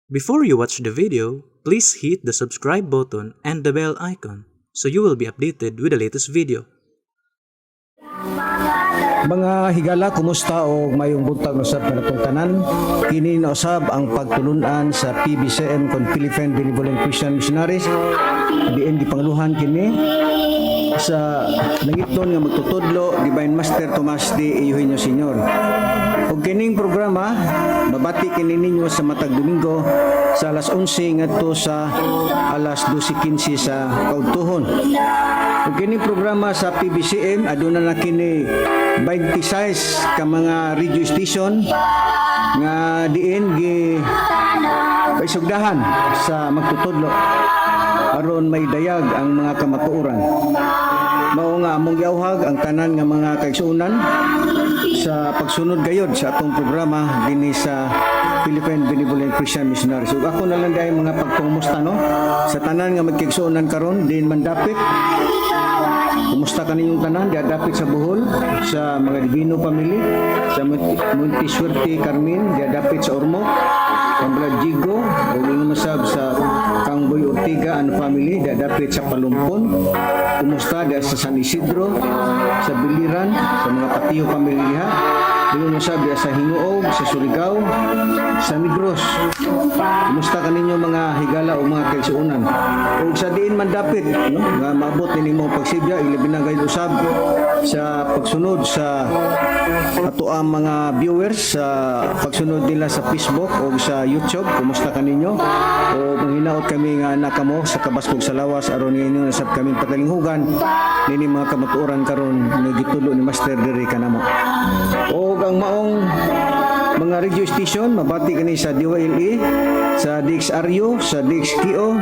Before you watch the video, please hit the subscribe button and the bell icon so you will be updated with the latest video. Mga higala, kumusta o mayong buntag usab kanatong tanan. Kini na usab ang pagtulunan sa PBCM kon Philippine Benevolent Christian Missionaries. Diin gipanguluhan kini sa langitnon nga magtutudlo, Divine Master Tomas D. Eugenio Sr. Ug kining programa mabati kini ninyo sa matag Domingo sa alas 11 ngadto sa alas 12:15 sa kaudtuhon. Ug kining programa sa PBCM, aduna na kini 26 ka mga radio station nga diin gi paisugdahan sa magtutudlo aron may dayag ang mga kamatuoran. Mao nga among giauhag ang tanan nga mga kaigsuonan sa pagsunod gayod sa atong programa dinhi sa Philippine Benevolent Christian Missionaries. Ug ako na lang dahil mga pagpangumusta, no, sa tanan nga magkaigsuonan karon din man dapit. Kumusta kaninyong tanan diha dapit sa Bohol, sa mga Divino family, sa Montisuerte Carmen diha dapit sa Ormoc, Kang Jigo, ug ingon masab sa Kangboy Ortega and family diha dapit sa Palumpon. Kumusta diha sa San Isidro, sa Biliran, sa mga Patiho family diha. Ingon masab diha sa Hinguog, sa Surigao, sa Negros. Kumusta kaninyo, mga higala o mga kaigsuonan? Ug sa diin man dapit, no, nga maabot nini mo pagsibya, ilabi na gayud usab sa pagsunod sa ato ang mga viewers sa pagsunod nila sa Facebook o sa YouTube. Kumusta kaninyo? O manghinaot kami nga nakamo sa kabaskog sa lawas aron inyo nasab kaming patalinghugan nini mga kamatuoran karon nga gitulo ni Master diri kanamo. O ang maong mga radio station mabati kani sa DYLE, sa DXRU, sa DXKO,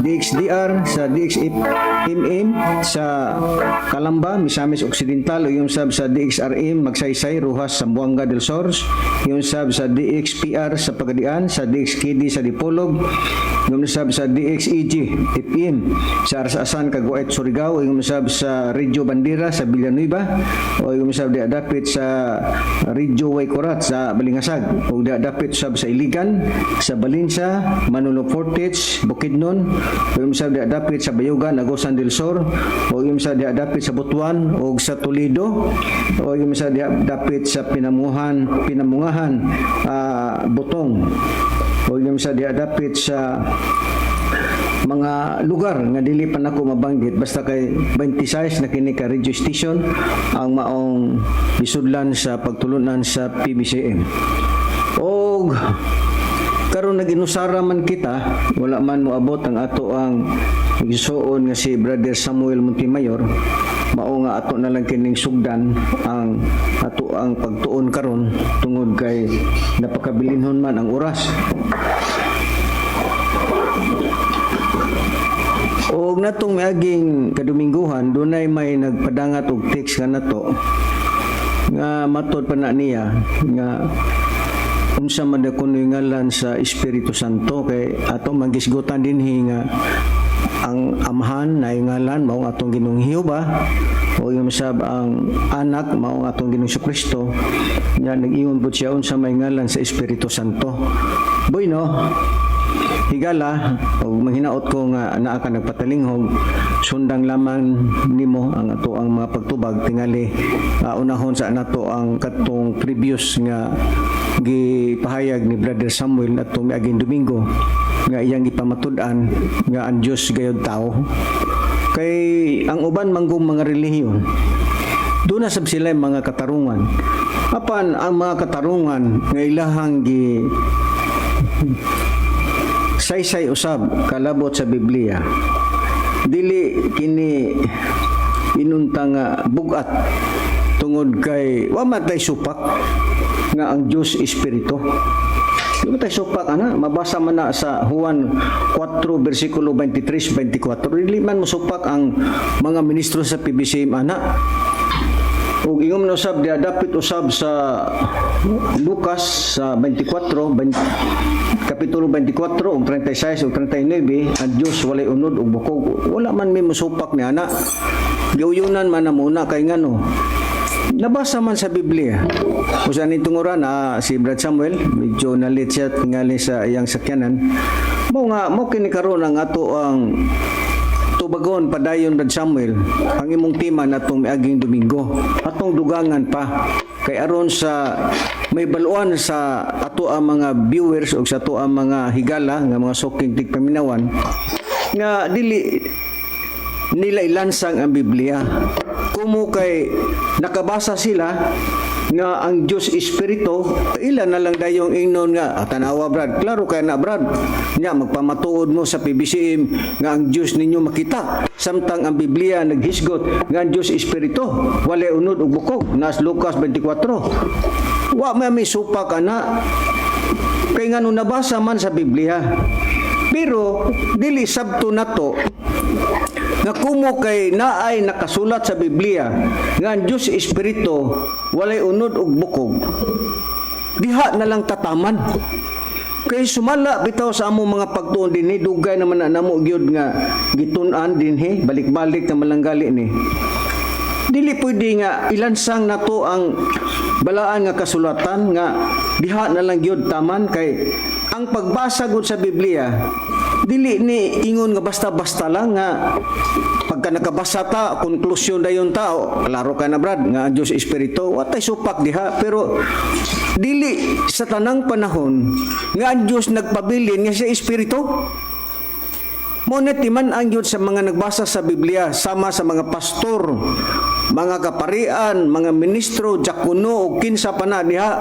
DXDR, sa DXMM sa Calamba, Misamis Occidental, o yung sab sa DXRM Magsaysay, Roxas, Zamboanga del Sur, yung sab sa DXPR sa Pagadian, sa DXKD sa Dipolog, yung sab sa DXEG FM sa Arsasan, Cagwait, Surigao, yung sab sa Radio Bandera sa Villanueva, o yung sab di dapit sa Radio Waikurat sa Balingasag, o di dapit sab sa Iligan, sa Balinsa, Manolo Fortich, Bukidnon, o yung sab di dapit sa Bayugan, Agusan del Sur, o yung sa di dapit sa Butuan o sa Toledo, o yung sa di dapit sa Pinamuhan, Pinamungahan, Botong, o yung sa di dapit sa mga lugar nga dili pa nako mabanggit, basta kay 26 na kini ka radio station ang maong gisudlan sa pagtulunan sa PBCM. Og karon nag-inusara man kita, wala man moabot ang ato ang igsuon nga si Brother Samuel Montemayor, mao nga ato na lang kining sugdan ang ato ang pagtuon karon tungod kay napakabilinhon man ang oras. Og natong miaging kadumingguhan, dunay may nagpadangat og text kanato nga matod pa na niya nga unsa man da kuno yung ngalan sa Espiritu Santo, kay ato manggisgutan dinhi nga ang Amahan na ngalan mao ang atong Ginoong Jehova o yung sab ang Anak mao ang atong Ginoong Kristo. Nya nag-ingon pud siya unsa may ngalan sa Espiritu Santo. Bueno, higala, og manghinaot ko nga naa ka nagpatalinghog, sundang lamang nimo ang ato ang mga pagtubag. Tingali unahon sa nato ang katong previous nga gipahayag ni Brother Samuel atong miaging Domingo nga iyang gipamatud-an nga ang Dios gayud tao, kay ang uban manggong mga relihiyon, doon na sab sila yung mga katarungan, apan ang mga katarungan nga ilahang gi saysay usab kalabot sa Biblia, dili kini inunta nga bugat tungod kay wa man tay supak nga ang Dios espiritu. Di ba tay supak ana? Mabasa man na sa Juan 4 versikulo 23 24. Dili man mosupak ang mga ministro sa PBCM ana. Ug ingon man usab diha dapit usab sa Lucas sa 24 20, kapitulo 24 ug 36 ug 39, ang Dios walay unod ug bukog. Wala man may musupak ni ana. Giuyunan man na muna kay ngano Nabasa man sa Biblia. Usa ni tunguran si Brad Samuel, medyo nalit siya tingali sa iyang sakyanan. Mo nga mo kini karon ang ato ang tubagon padayon, Brad Samuel, ang imong tema natong miaging Domingo. Atong dugangan pa kay aron sa may baluan sa ato ang mga viewers o sa ato ang mga higala nga mga suking tigpaminawan nga dili nila ilansang ang Biblia. Kumo kay nakabasa sila nga ang Diyos Espiritu, ila na lang dayong ingnon nga, "Ah, tanawa Brad, klaro kay na, Brad. Nya magpamatuod mo sa PBCM nga ang Diyos ninyo makita." Samtang ang Biblia naghisgot nga ang Diyos Espiritu, walay unod ug bukog, nas Lucas 24. Wa may supak ana kay ngano nabasa man sa Biblia. Pero dili sabto nato nga kumo kay naay nakasulat sa Biblia nga ang Diyos Espiritu, walay unod ug bukog, diha na lang tataman. Kay sumala bitaw sa among mga pagtuon dinhi, dugay naman na namo gyud nga gitun-an dinhi, balik-balik na malanggali ni. Dili pwede nga ilansang nato ang balaan nga kasulatan nga diha na lang gyud taman, kay ang pagbasa gud sa Biblia dili ni ingon nga basta-basta lang nga pagka nakabasa ta, konklusyon dayon ta, "Oh, klaro ka na, Brad, nga ang Diyos Espiritu." Watay supak diha, pero dili sa tanang panahon nga ang Diyos nagpabilin nga siya Espiritu. Mo na timan-an gyud sa mga nagbasa sa Biblia, sama sa mga pastor, mga kaparian, mga ministro, diakono o kinsa pa na diha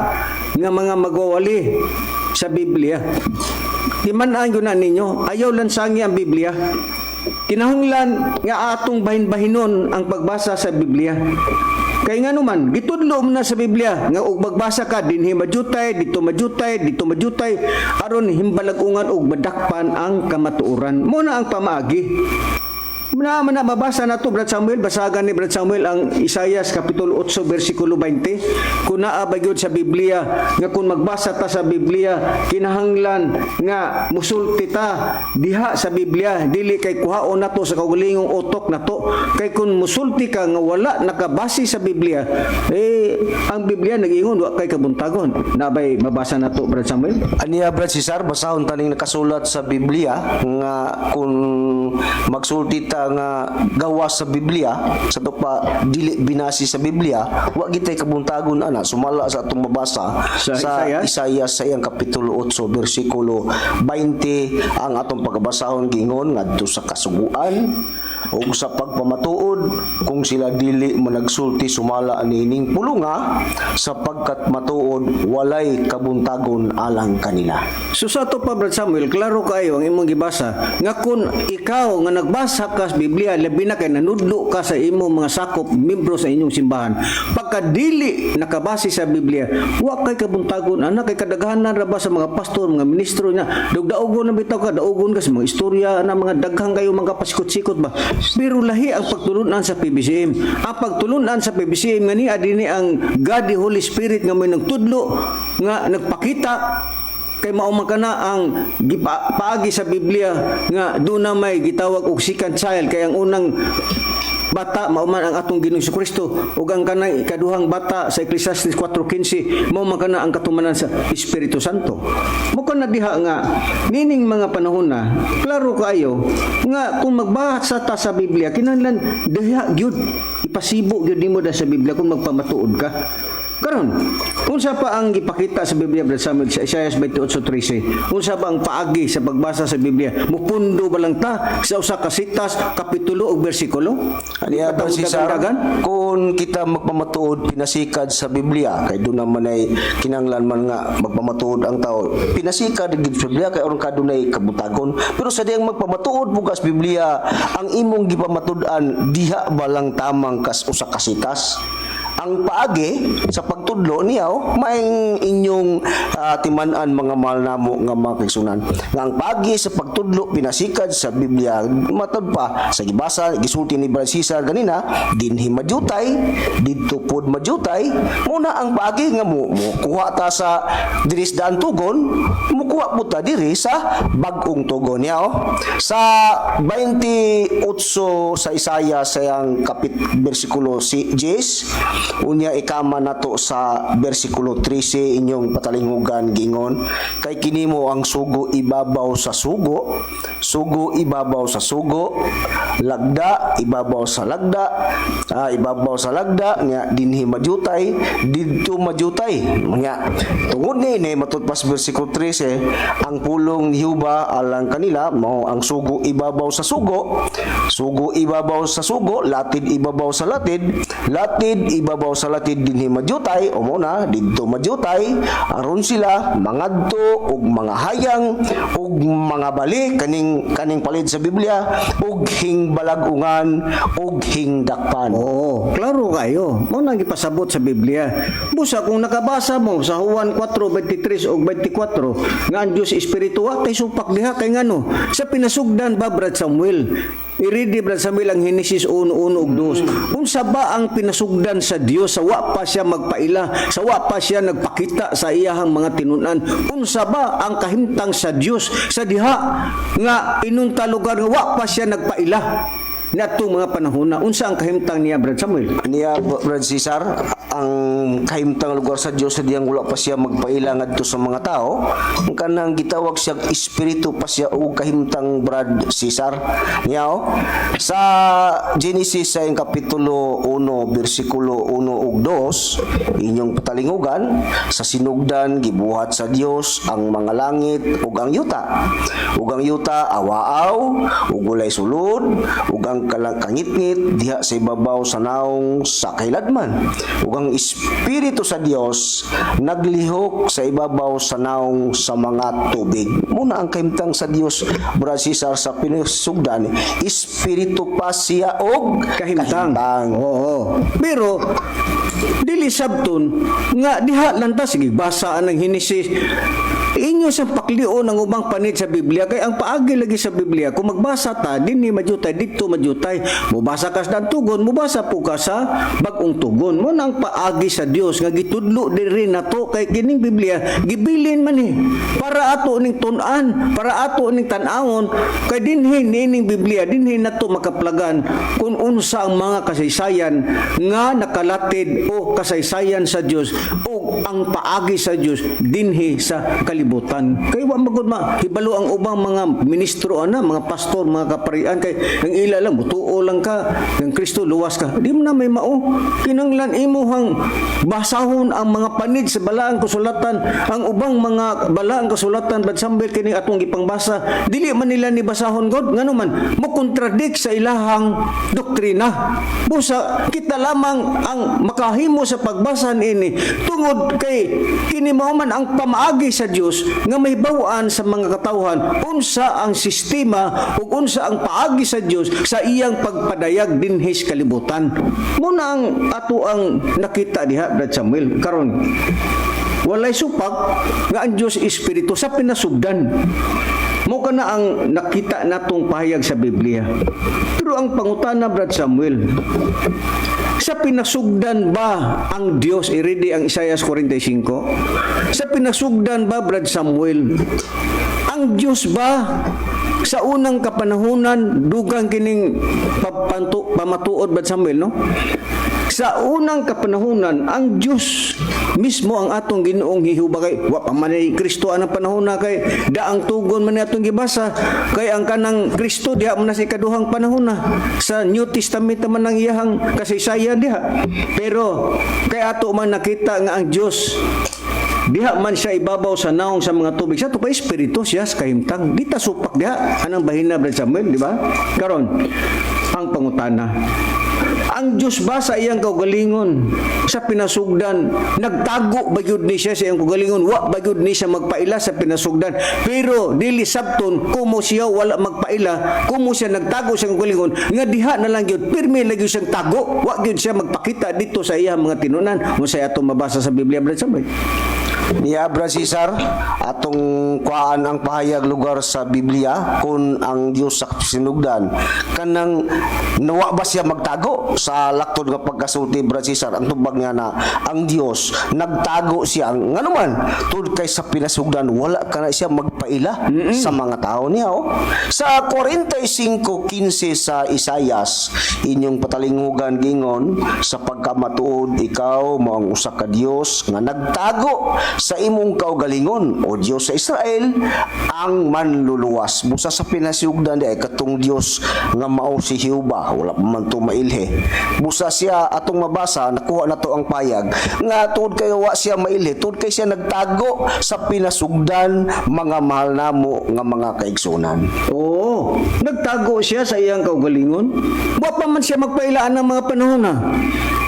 nga mga magwawali sa Biblia. Timan-an gyud na ninyo, ayaw lansangi ang Biblia. Kinahanglan nga atong bahin-bahinon ang pagbasa sa Biblia. Kay nga naman, gitudlo mo na sa Biblia nga og magbasa ka dinhi majutay, dito majutay, dito majutay, aron himbalagungan og madakpan ang kamatuoran. Mo na ang pamaagi. Na man na mabasa na to, Brad Samuel, basagan ni Brad Samuel ang Isayas kapitulo 8 bersikulo 20. Kung naa ba gyud sa Biblia nga kung magbasa ta sa Biblia kinahanglan nga musulti ta diha sa Biblia, dili kay kuhaon nato sa kaugalingong utok nato? Kay kung musulti ka nga wala nakabase sa Biblia, eh ang Biblia nag-ingon wa kay kabuntagon. Nabay mabasa nato, Brad Samuel? Aniya, Brad Cesar, basahon taning nakasulat sa Biblia nga kung magsulti ta nga gawas sa Biblia, sa to pa dili binasi sa Biblia, wa gitay kabuntagon ana sumala sa atong mabasa sa sa Isaiah? Isaiah sa iyang kapitulo 8 bersikulo 20. Ang atong pagkabasahon gingon ngadto sa kasuguan ug sa pagpamatuod, kung sila dili managsulti sumala niining pulunga, sapagkat matuod walay kabuntagon alang kanila. So sa ato pa, Brad Samuel, klaro kayo ang imong gibasa nga kung ikaw nga nagbasa ka sa Biblia, labi na kay nanudlo ka sa imong mga sakop, membro sa inyong simbahan, pagka dili nakabase sa Biblia, wa kay kabuntagon ana. Kay kadaghanan ra ba sa mga pastor, mga ministro niya, dugdaugon na bitaw ka, daugon ka sa mga istorya na mga daghang kayo mga pasikot-sikot ba. Pero lahi ang pagtulunan sa PBCM. Ang pagtulunan sa PBCM nga niya dinhi ang God the Holy Spirit nga may nagtudlo nga nagpakita kay mao man kana ang paagi sa Biblia nga doon na may gitawag og second child, kay ang unang bata mao man ang atong Ginoong Kristo ug ang kanang ikaduhang bata sa Ecclesiastes 4:15 mao man kana ang katumanan sa Espiritu Santo. Mo kana diha nga nining mga panahon na klaro kaayo nga kung magbasa ta sa Biblia, kinahanglan diha gyud ipasibo gyud nimo da sa Biblia kung magpamatuod ka. Karon, unsa pa ang gipakita sa Biblia, Brad Samuel, sa Isaiah 28:13? Unsa ba ang paagi sa pagbasa sa Biblia? Mupundo ba lang ta sa usa ka sitas, kapitulo ug bersikulo? Aniya, Brad Cesar, Dagan-dagan? Kung kita magpamatuod pinasikad sa Biblia, kay doon naman ay kinanglan man nga magpamatuod ang tao. Pinasikad gid sa Biblia kay aron kadunay kabutagon. Pero sa diyang magpamatuod bugas Biblia, ang imong gipamatud-an diha ba lang tamang kas usa ka sitas? Ang paagi sa pagtudlo niyaw maing inyong timan-an, mga mahal namo nga mga kaigsunan, nga ang paagi sa pagtudlo pinasikad sa Biblia, matod pa sa gibasa, gisulti ni Brad Cesar ganina, dinhi majutay, didto pod majutay. Muna ang paagi nga mo kuha ta sa diri sa daan tugon, mukuha po ta diri sa bag-ong tugon niya, oh. Sa 28 sa Isaiah sa iyang kapit bersikulo si 10. Unya ikama nato sa bersikulo 13, inyong patalinghugan, gingon kay kini mo ang sugo ibabaw sa sugo, sugo ibabaw sa sugo, lagda ibabaw sa lagda, ibabaw sa lagda nya dinhi majutay, didto majutay. Nya tungod niini, matud pas bersikulo 13, ang pulong ni Jehova alang kanila mao ang sugo ibabaw sa sugo, sugo ibabaw sa sugo, latid ibabaw sa latid, latid ibabaw sa latid, dinhi majutay o mo na didto majutay, aron sila mangadto og mga hayang og mga bali kaning kaning palid sa Biblia og hingbalag-ungan og hingdakpan. Oo, klaro kayo. Mao nang gipasabot sa Biblia. Busa kung nakabasa mo sa Juan 4:23 ug 24 nga ang Dios espiritu, wa kay supak diha. Kay ngano? Sa pinasugdan ba, Brad Samuel? I-ready, Brad Samuel, ang Genesis 1:1 ug 2. Unsa ba ang pinasugdan sa Dios sa wa pa siya magpaila, sa wa pa siya nagpakita sa iyahang mga tinun-an? Unsa ba ang kahimtang sa Dios sa diha nga inunta lugar nga wa pa siya nagpaila? Natong mga panahon na, unsa ang kahimtang niya, Brad Samuel? Niya, Brad Cesar, ang kahimtang lugar sa Dios sa diyang wala pa siya magpaila ngadto sa mga tao, ang kanang gitawag siya espiritu pa siya og kahimtang, Brad Cesar. Niya oh, sa Genesis sa iyang kapitulo 1 bersikulo 1 ug 2, inyong patalingugan, sa sinugdan gibuhat sa Dios ang mga langit ug ang yuta. Ug ang yuta awaaw ug walay sulod, ug ang kangitngit diha sa ibabaw sa naong sa kahiladman. Ug ang espiritu sa Dios naglihok sa ibabaw sa naong sa mga tubig. Muna ang kahimtang sa Dios, Brad Cesar, sa pinasugdan, espiritu pa siya og Kahimtang. Kahimtang. Oo. Pero dili sabton nga diha lang ta, sige basa ang Genesis. Inyo sa paklion ang ubang panid sa Biblia kay ang paagi lagi sa Biblia, kung magbasa ta dinhi majutay, didto majutay, mobasa ka sa tugon, mobasa po ka sa bag-ong tugon. Mo na ang paagi sa Dios nga gitudlo diri nato kay kining Biblia gibilin man eh para ato ning tun-an, para ato ning tan-awon, kay dinhi niining Biblia, dinhi nato makaplagan kung unsa ang mga kasaysayan nga nakalatid o kasaysayan sa Dios o ang paagi sa Dios dinhi sa kalibutan. Kay wa magud ma hibalo ang ubang mga ministro ana, mga pastor, mga kaparian, kay ang ila lang mutuo lang ka ng Kristo, luwas ka. Di mo na may mao. Kinanglan imuhang basahon ang mga panid sa balaang kasulatan, ang ubang mga balaang kasulatan, Brad Samuel, kini atong gipangbasa, dili man nila ni basahon god, ngano man mo contradict sa ilahang doktrina. Busa kita lamang ang makahimo sa pagbasa niini tungod kay kini mao man ang pamaagi sa Dios nga mahibaw-an sa mga katawhan unsa ang sistema ug unsa ang paagi sa Dios sa iyang pagpadayag dinhi sa kalibutan. Muna ang ato ang nakita diha, Brad Samuel. Karon, walay supak nga ang Dios espiritu sa pinasugdan. Mo kana ang nakita natong pahayag sa Biblia. Pero ang pangutana, Brad Samuel, sa pinasugdan ba ang Dios, i-ready ang Isaiah 45? Sa pinasugdan ba, Brad Samuel, ang Dios ba sa unang kapanahunan, dugang kining pamatuod, Brad Samuel, no? Sa unang kapanahunan, ang Dios mismo, ang atong Ginoong Jehova, kay wa pa man ay Kristo anang panahon na, kay daang tugon man ni atong gibasa, kay ang kanang Kristo diha man na sa ikaduhang panahon na, sa New Testament naman ang iyahang kasaysayan diha. Pero kay ato man nakita nga ang Dios diha man siya ibabaw sa naong sa mga tubig, sa pa espiritu siya sa kahimtang, di ta supak diha anang bahina, Brad Samuel, di ba? Karon ang pangutana, ang Diyos ba sa iyang kaugalingon sa pinasugdan, nagtago ba gyud ni siya sa iyang kaugalingon? Wa ba gyud ni siya magpaila sa pinasugdan? Pero dili sabton kumo siya wala magpaila, kumo siya nagtago sa iyang kaugalingon, nga diha na lang gyud pirmi lagi siyang tago, wa gyud siya magpakita dito sa iyang mga tinunan, unsay atong mabasa sa Biblia, Brad Samuel? Niya, Brad Cesar, atong kuhaan ang pahayag lugar sa Biblia kung ang Dios sa sinugdan kanang nawa ba siya magtago sa laktod nga pagkasulti, Brad Cesar. Ang tubag niya na ang Dios nagtago siya ngano man tud kay sa pinasugdan wala kana siya magpaila sa mga tao niya, oh. Sa 45:15 sa Isayas, inyong patalinghugan, gingon, "Sa pagkamatuod ikaw mao ang usa ka Dios nga nagtago sa imong kaugalingon, o Dios sa Israel, ang manluluwas." Busa sa pinasugdan di ay katong Dios nga mao si Jehova, wala pa man to mailhe. Busa siya atong mabasa, nakuha na to ang payag nga tungod kay wa siya mailhe, tungod kay siya nagtago sa pinasugdan, mga mahal namo nga mga kaigsunan. Oo, nagtago siya sa iyang kaugalingon. Wa pa man siya magpailaan ng mga panahon na.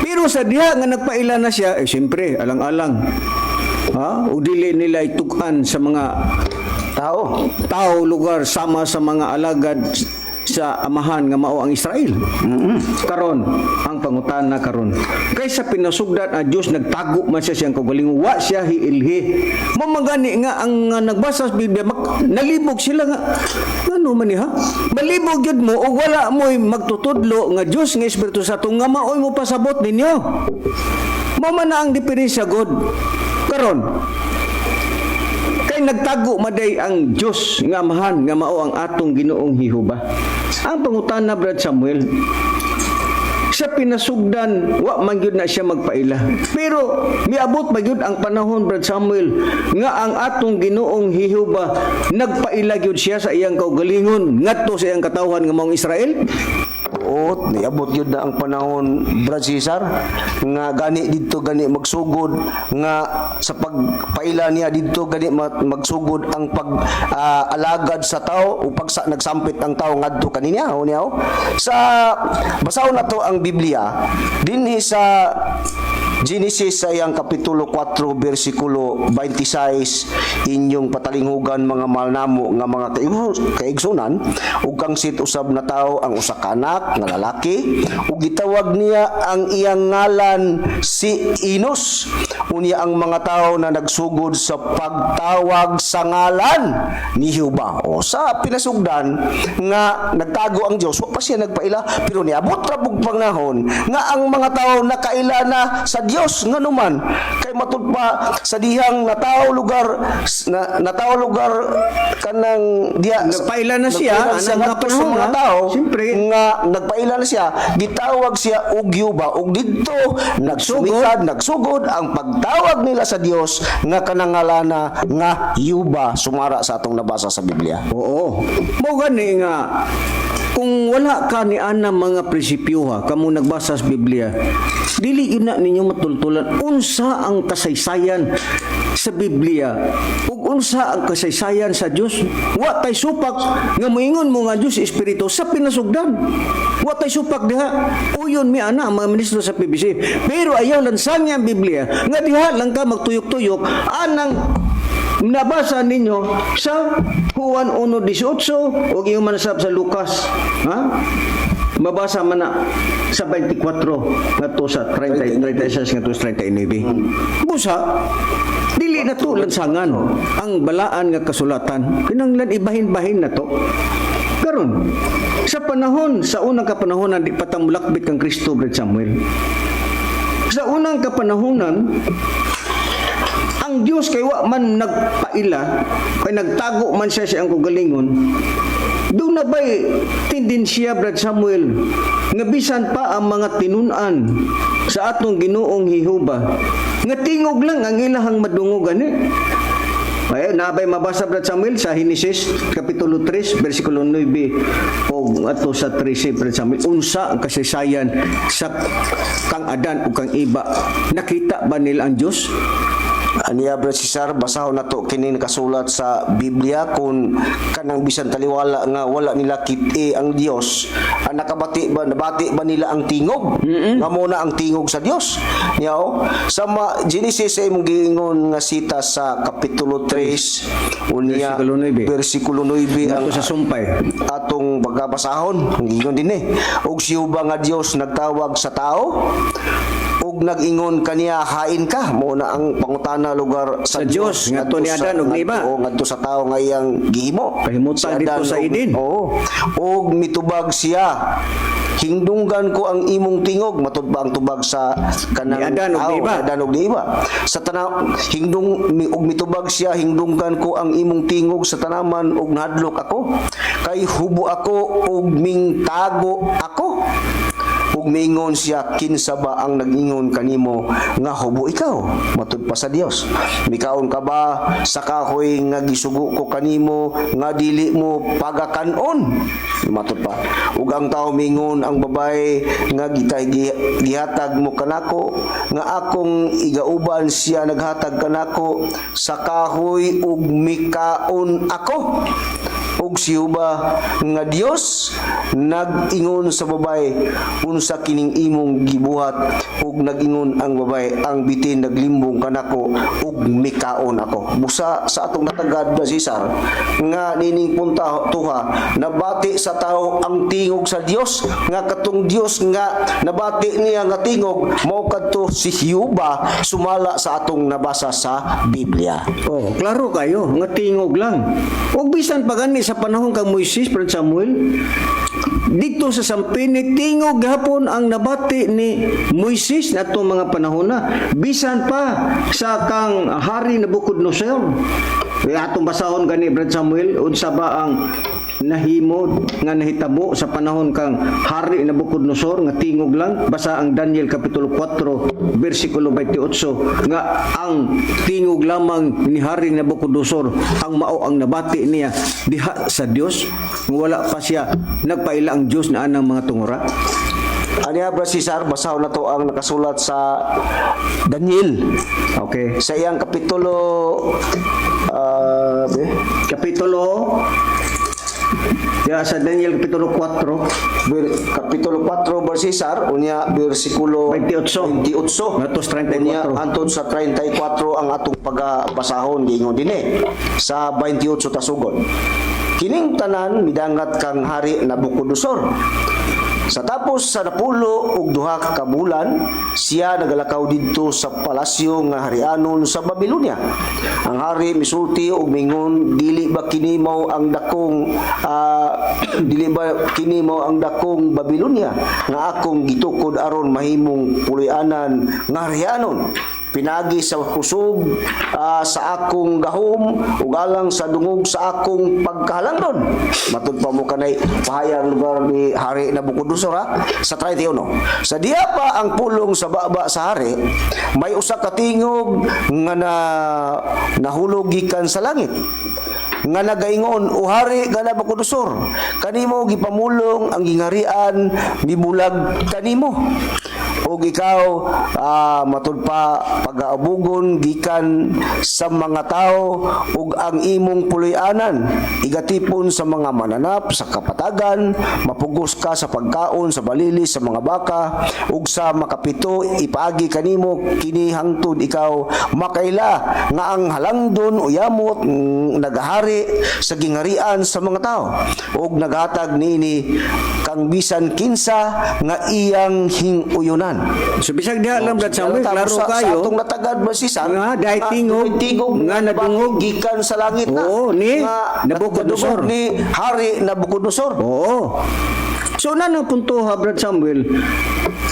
Pero sa diha nga nagpaila na siya, eh siyempre, alang-alang. Ha? O dili nila itug-an sa mga tao tao lugar sama sa mga alagad sa amahan nga mao ang Israel. Karon, ang pangutana karon. Kay sa pinasugdan ang Dios nagtago man siya siyang kaugalingon, wa siya hiilhi. Mao magani nga ang nga nagbasa sa Biblia nalibog sila nga ngano man ni ha? Malibog gyud mo og wala mo'y magtutudlo nga Dios nga Espiritu Santo nga maoy mo pasabot ninyo. Mao man na ang diferensya god. Karon, kay nagtago maday ang Dios nga Amahan nga mao ang atong Ginoong Jehova. Ang pangutana, Brad Samuel, sa pinasugdan wa man gyud na siya magpaila. Pero miabot ba gyud ang panahon, Brad Samuel, nga ang atong Ginoong Jehova nagpaila gyud siya sa iyang kaugalingon ngadto sa iyang katawhan nga maong Israel? Oo, niabot yun na ang panahon, Brad Cesar, nga gani didto gani magsugod nga sa pagpaila niya didto gani magsugod ang pag alagad sa tao o pag nagsampit ang tao ngadto kaninya o niya, oh. Sa basahon na to ang Biblia dinhi sa Genesis sa iyang kapitulo 4 bersikulo 26, inyong patalinghugan, mga mahal namo nga mga kaigsunan. Ug kang Set usab natawo ang usa ka anak nga lalaki ug gitawag niya ang iyang ngalan si Enos. Unya ang mga tao na nagsugod sa pagtawag sa ngalan ni Jehova. O sa pinasugdan nga nagtago ang Dios, wa pa siya nagpaila, pero niabot ra pug panahon nga ang mga tao nakaila na sa Dios. Nganuman kay matud pa sa dihang natawo lugar na, natawo lugar kanang diha Nagpaila na siya, nagpaila siya anang ngadto sa panahon, mga ha? tao Siyempre. nga nagpaila na siya, gitawag siya og Jehova ug didto nagsumikad, nagsugod ang pagtawag nila sa Dios nga kanangalana nga Jehova sumara sa atong nabasa sa Biblia. Oo. Mao gani nga kung wala ka ni ana mga prinsipyo ha, kamo nagbasa sa Biblia, dili yun na ninyo matultulan unsa ang kasaysayan sa Biblia ug unsa ang kasaysayan sa Dios. Wa tay supak nga moingon mo nga Dios Espiritu sa pinasugdan. Wa tay supak diha. Uyon mi ana ang mga ministro sa PBC. Pero ayaw lansang ang Biblia nga diha lang ka magtuyok-tuyok anang nabasa ninyo sa Juan 1:18 o iyong manasab sa Lucas. Ha? Mabasa man na sa 24 ngadto sa 30, 36 ngadto sa 39. Busa, dili na to lansangan ang balaan nga kasulatan. Kinanglan ibahin-bahin na to. Karon, sa panahon, sa unang kapanahonan, di pa ta mulakbit kang Kristo, Brad Samuel. Sa unang kapanahonan, ang Diyos kay wa man nagpaila, kay nagtago man siya sa iyang kaugalingon, doon na ba'y tendensiya, Brad Samuel, nga bisan pa ang mga tinun-an sa atong Ginoong Jehova, nga tingog lang ang ilahang madungog gani? Ay, nabay mabasa, Brad Samuel, sa Henesis kapitulo 3 bersikulo 9 o ato sa 13, Brad Samuel, unsa ang kasaysayan sa kang Adan ug kang Eva? Nakita ba nila ang Dios? Aniya, Brad Cesar, basahon nato kini nakasulat sa Biblia kung kanang bisan taliwala nga wala nila kit-i ang Dios, ang nakabati ba, nabati ba nila ang tingog? Nga mo na ang tingog sa Dios. Niya oh, sa Genesis sa imong giingon nga sita sa kapitulo 3 unya Bersikulo 9. Bersikulo 9 ang Ato sa sumpay. Atong pagkabasahon, ang giingon din eh. "Ug si Jehova nga Dios nagtawag sa tao ug Ug nag-ingon kaniya, "Hain ka." Mo na ang pangutana lugar sa, Sa Dios, ngadto ni Adan ug ni Eva. Oo, ngadto sa tawo nga iyang gihimo. Pahimutan Si dito Adan sa Eden. Oo. Og mitubag siya, "Hingdunggan ko ang imong tingog." Matud pa ang tubag sa kanang Ni Adan ug tao, ni Eva. ni Adan ug ni Eva. Sa tanaw hingdung mi, og mitubag siya, "Hingdunggan ko ang imong tingog sa tanaman ug nahadlok ako kay hubo ako ug mingtago ako." Ug miingon siya, "Kinsa ba ang nag-ingon kanimo nga hubo ikaw?" Matud pa sa Dios. "Mikaon ka ba sa kahoy nga gisugo ko kanimo nga dili mo pagakanon?" Matud pa. Ug ang tao mingon, "Ang babae nga gihatag mo kanako nga akong igauban, siya naghatag kanako sa kahoy ug mikaon ako." Ug si Jehova nga Dios nag-ingon sa babae, "Unsa kining imong gibuhat?" Ug nag-ingon ang babae, "Ang bitin naglimbong kanako ug mikaon ako." Busa sa atong natagad na Cesar nga nining punta tuha, nabati sa tao ang tingog sa Dios, nga katong Dios nga nabati niya nga tingog mao kadto si Jehova, sumala sa atong nabasa sa Biblia. Oh, klaro kayo nga tingog lang. Ug bisan pa gani sa panahon kang Moises, Brad Samuel, dito sa Sampini, tingog gihapon ang nabati ni Moises na atong mga panahon na. Bisan pa sa kang Hari Nabucodonosor. Kaya atong basahon gani, Brad Samuel, unsa ba ang nahimo nga nahitabo sa panahon kang Hari Nabucodonosor nga tingog lang. Basa ang Daniel kapitulo 4 bersikulo 28 nga ang tingog lamang ni Hari Nabucodonosor ang mao ang nabati niya diha sa Dios, nga wala pa siya nagpaila ang Dios na anang mga tungura. Aniya, Brad Cesar, basahon na to ang nakasulat sa Daniel. Sa iyang kapitulo Kapitulo ya, sa Daniel kapitulo 4. Kapitulo 4, Brad Cesar, unya bersikulo 28. 28. Ngadto sa 34. Unya hantod sa 34 ang atong pagabasahon. Giingon dinhi sa 28 tasugod. Kining tanan midangat kang Hari Nabucodonosor. Sa tapos sa 12 ka bulan, siya nagalakaw didto sa palasyo nga harianon sa Babylonia. Ang hari misulti og mingon, "Dili ba kini mao ang dakong Babylonia nga akong gitukod aron mahimong puloy-anan nga harianon pinagi sa kusog sa akong gahom ug alang sa dungog sa akong pagkahalangdon?" Matud pa mo kanay pahayag lugar ni Hari Nabucodonosor, ha, sa 31. Sa diya pa ang pulong sa baba sa hari, may usa ka tingog nga na nahulog gikan sa langit nga nagaingon, "O Hari nga Nabucodonosor, kanimo gipamulong ang gingarian, mibulag kanimo ug ikaw matud pa pagaabugon gikan sa mga tao ug ang imong puloy-anan igatipon sa mga mananap sa kapatagan. Mapugos ka sa pagkaon sa balili sa mga baka, ug sa makapito ipaagi kanimo kini hangtod ikaw makaila nga ang halangdon o yamot nagahari sa gingarian sa mga tao ug naghatag niini kang bisan kinsa nga iyang hinguyunan." So bisag diha lang, Brad Samuel, Tapos klaro sa kayo. Sa atong natagad ba si Sam? Nga, dahil tingog, tingog nga nadungog. Gikan sa langit na. Oo, ni Nga Nabucodonosor. nadungog ni Hari Nabucodonosor. Oo. So na ang punto ha, Brad Samuel.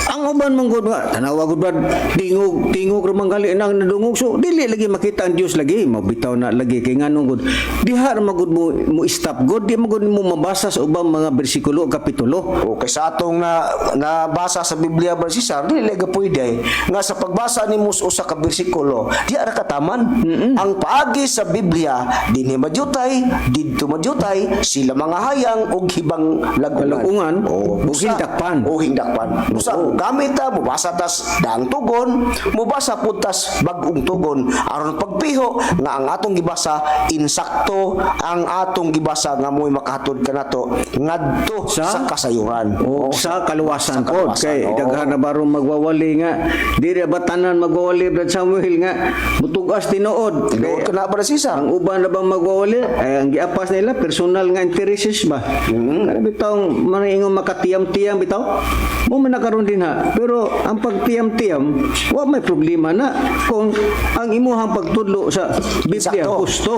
Ang uban man gud nga tanawa gud, Brad, tingog tingog ra man gali nang nadungog, so dili lagi makita ang Dios lagi, mabitaw na lagi kay nganong gud diha ra man gud mo, mo stop gud, di man gud mo mabasa sa ubang mga bersikulo o kapitulo. Okay, sa atong na nabasa sa Biblia ba, Cesar, dili ga pwede nga sa pagbasa nimo sa usa ka bersikulo, di ara kataman. Ang paagi sa Biblia, dinhi madyutay, didto madyutay, sila mga hayang og hibang lagungan. Lagungan, Oo. ug hindakpan. O hindakpan. Busa gamit ta mubasa tas daang tugon, mubasa pud tas bag-ong tugon aron pagpiho nga ang atong gibasa insakto ang atong gibasa nga mo'y makahatod kanato ngadto sa kasayuran. O sa kaluwasan Sa po kaluwasan, kay oo. daghan na barong magwawali nga diri ba tanan magwawali, Brad Samuel, nga mutugas tinuod. Tinuod Kay ka na ba, Cesar? ang uban na bang magwawali ay ang giapas nila personal nga intereses ba. Kana bitawng mangingon makatiyam-tiyam bitaw mo man nakaron din ha. na. Pero ang pagtiyam-tiyam, wa may problema na kung ang imuhang pagtudlo sa Biblia Sakto. gusto.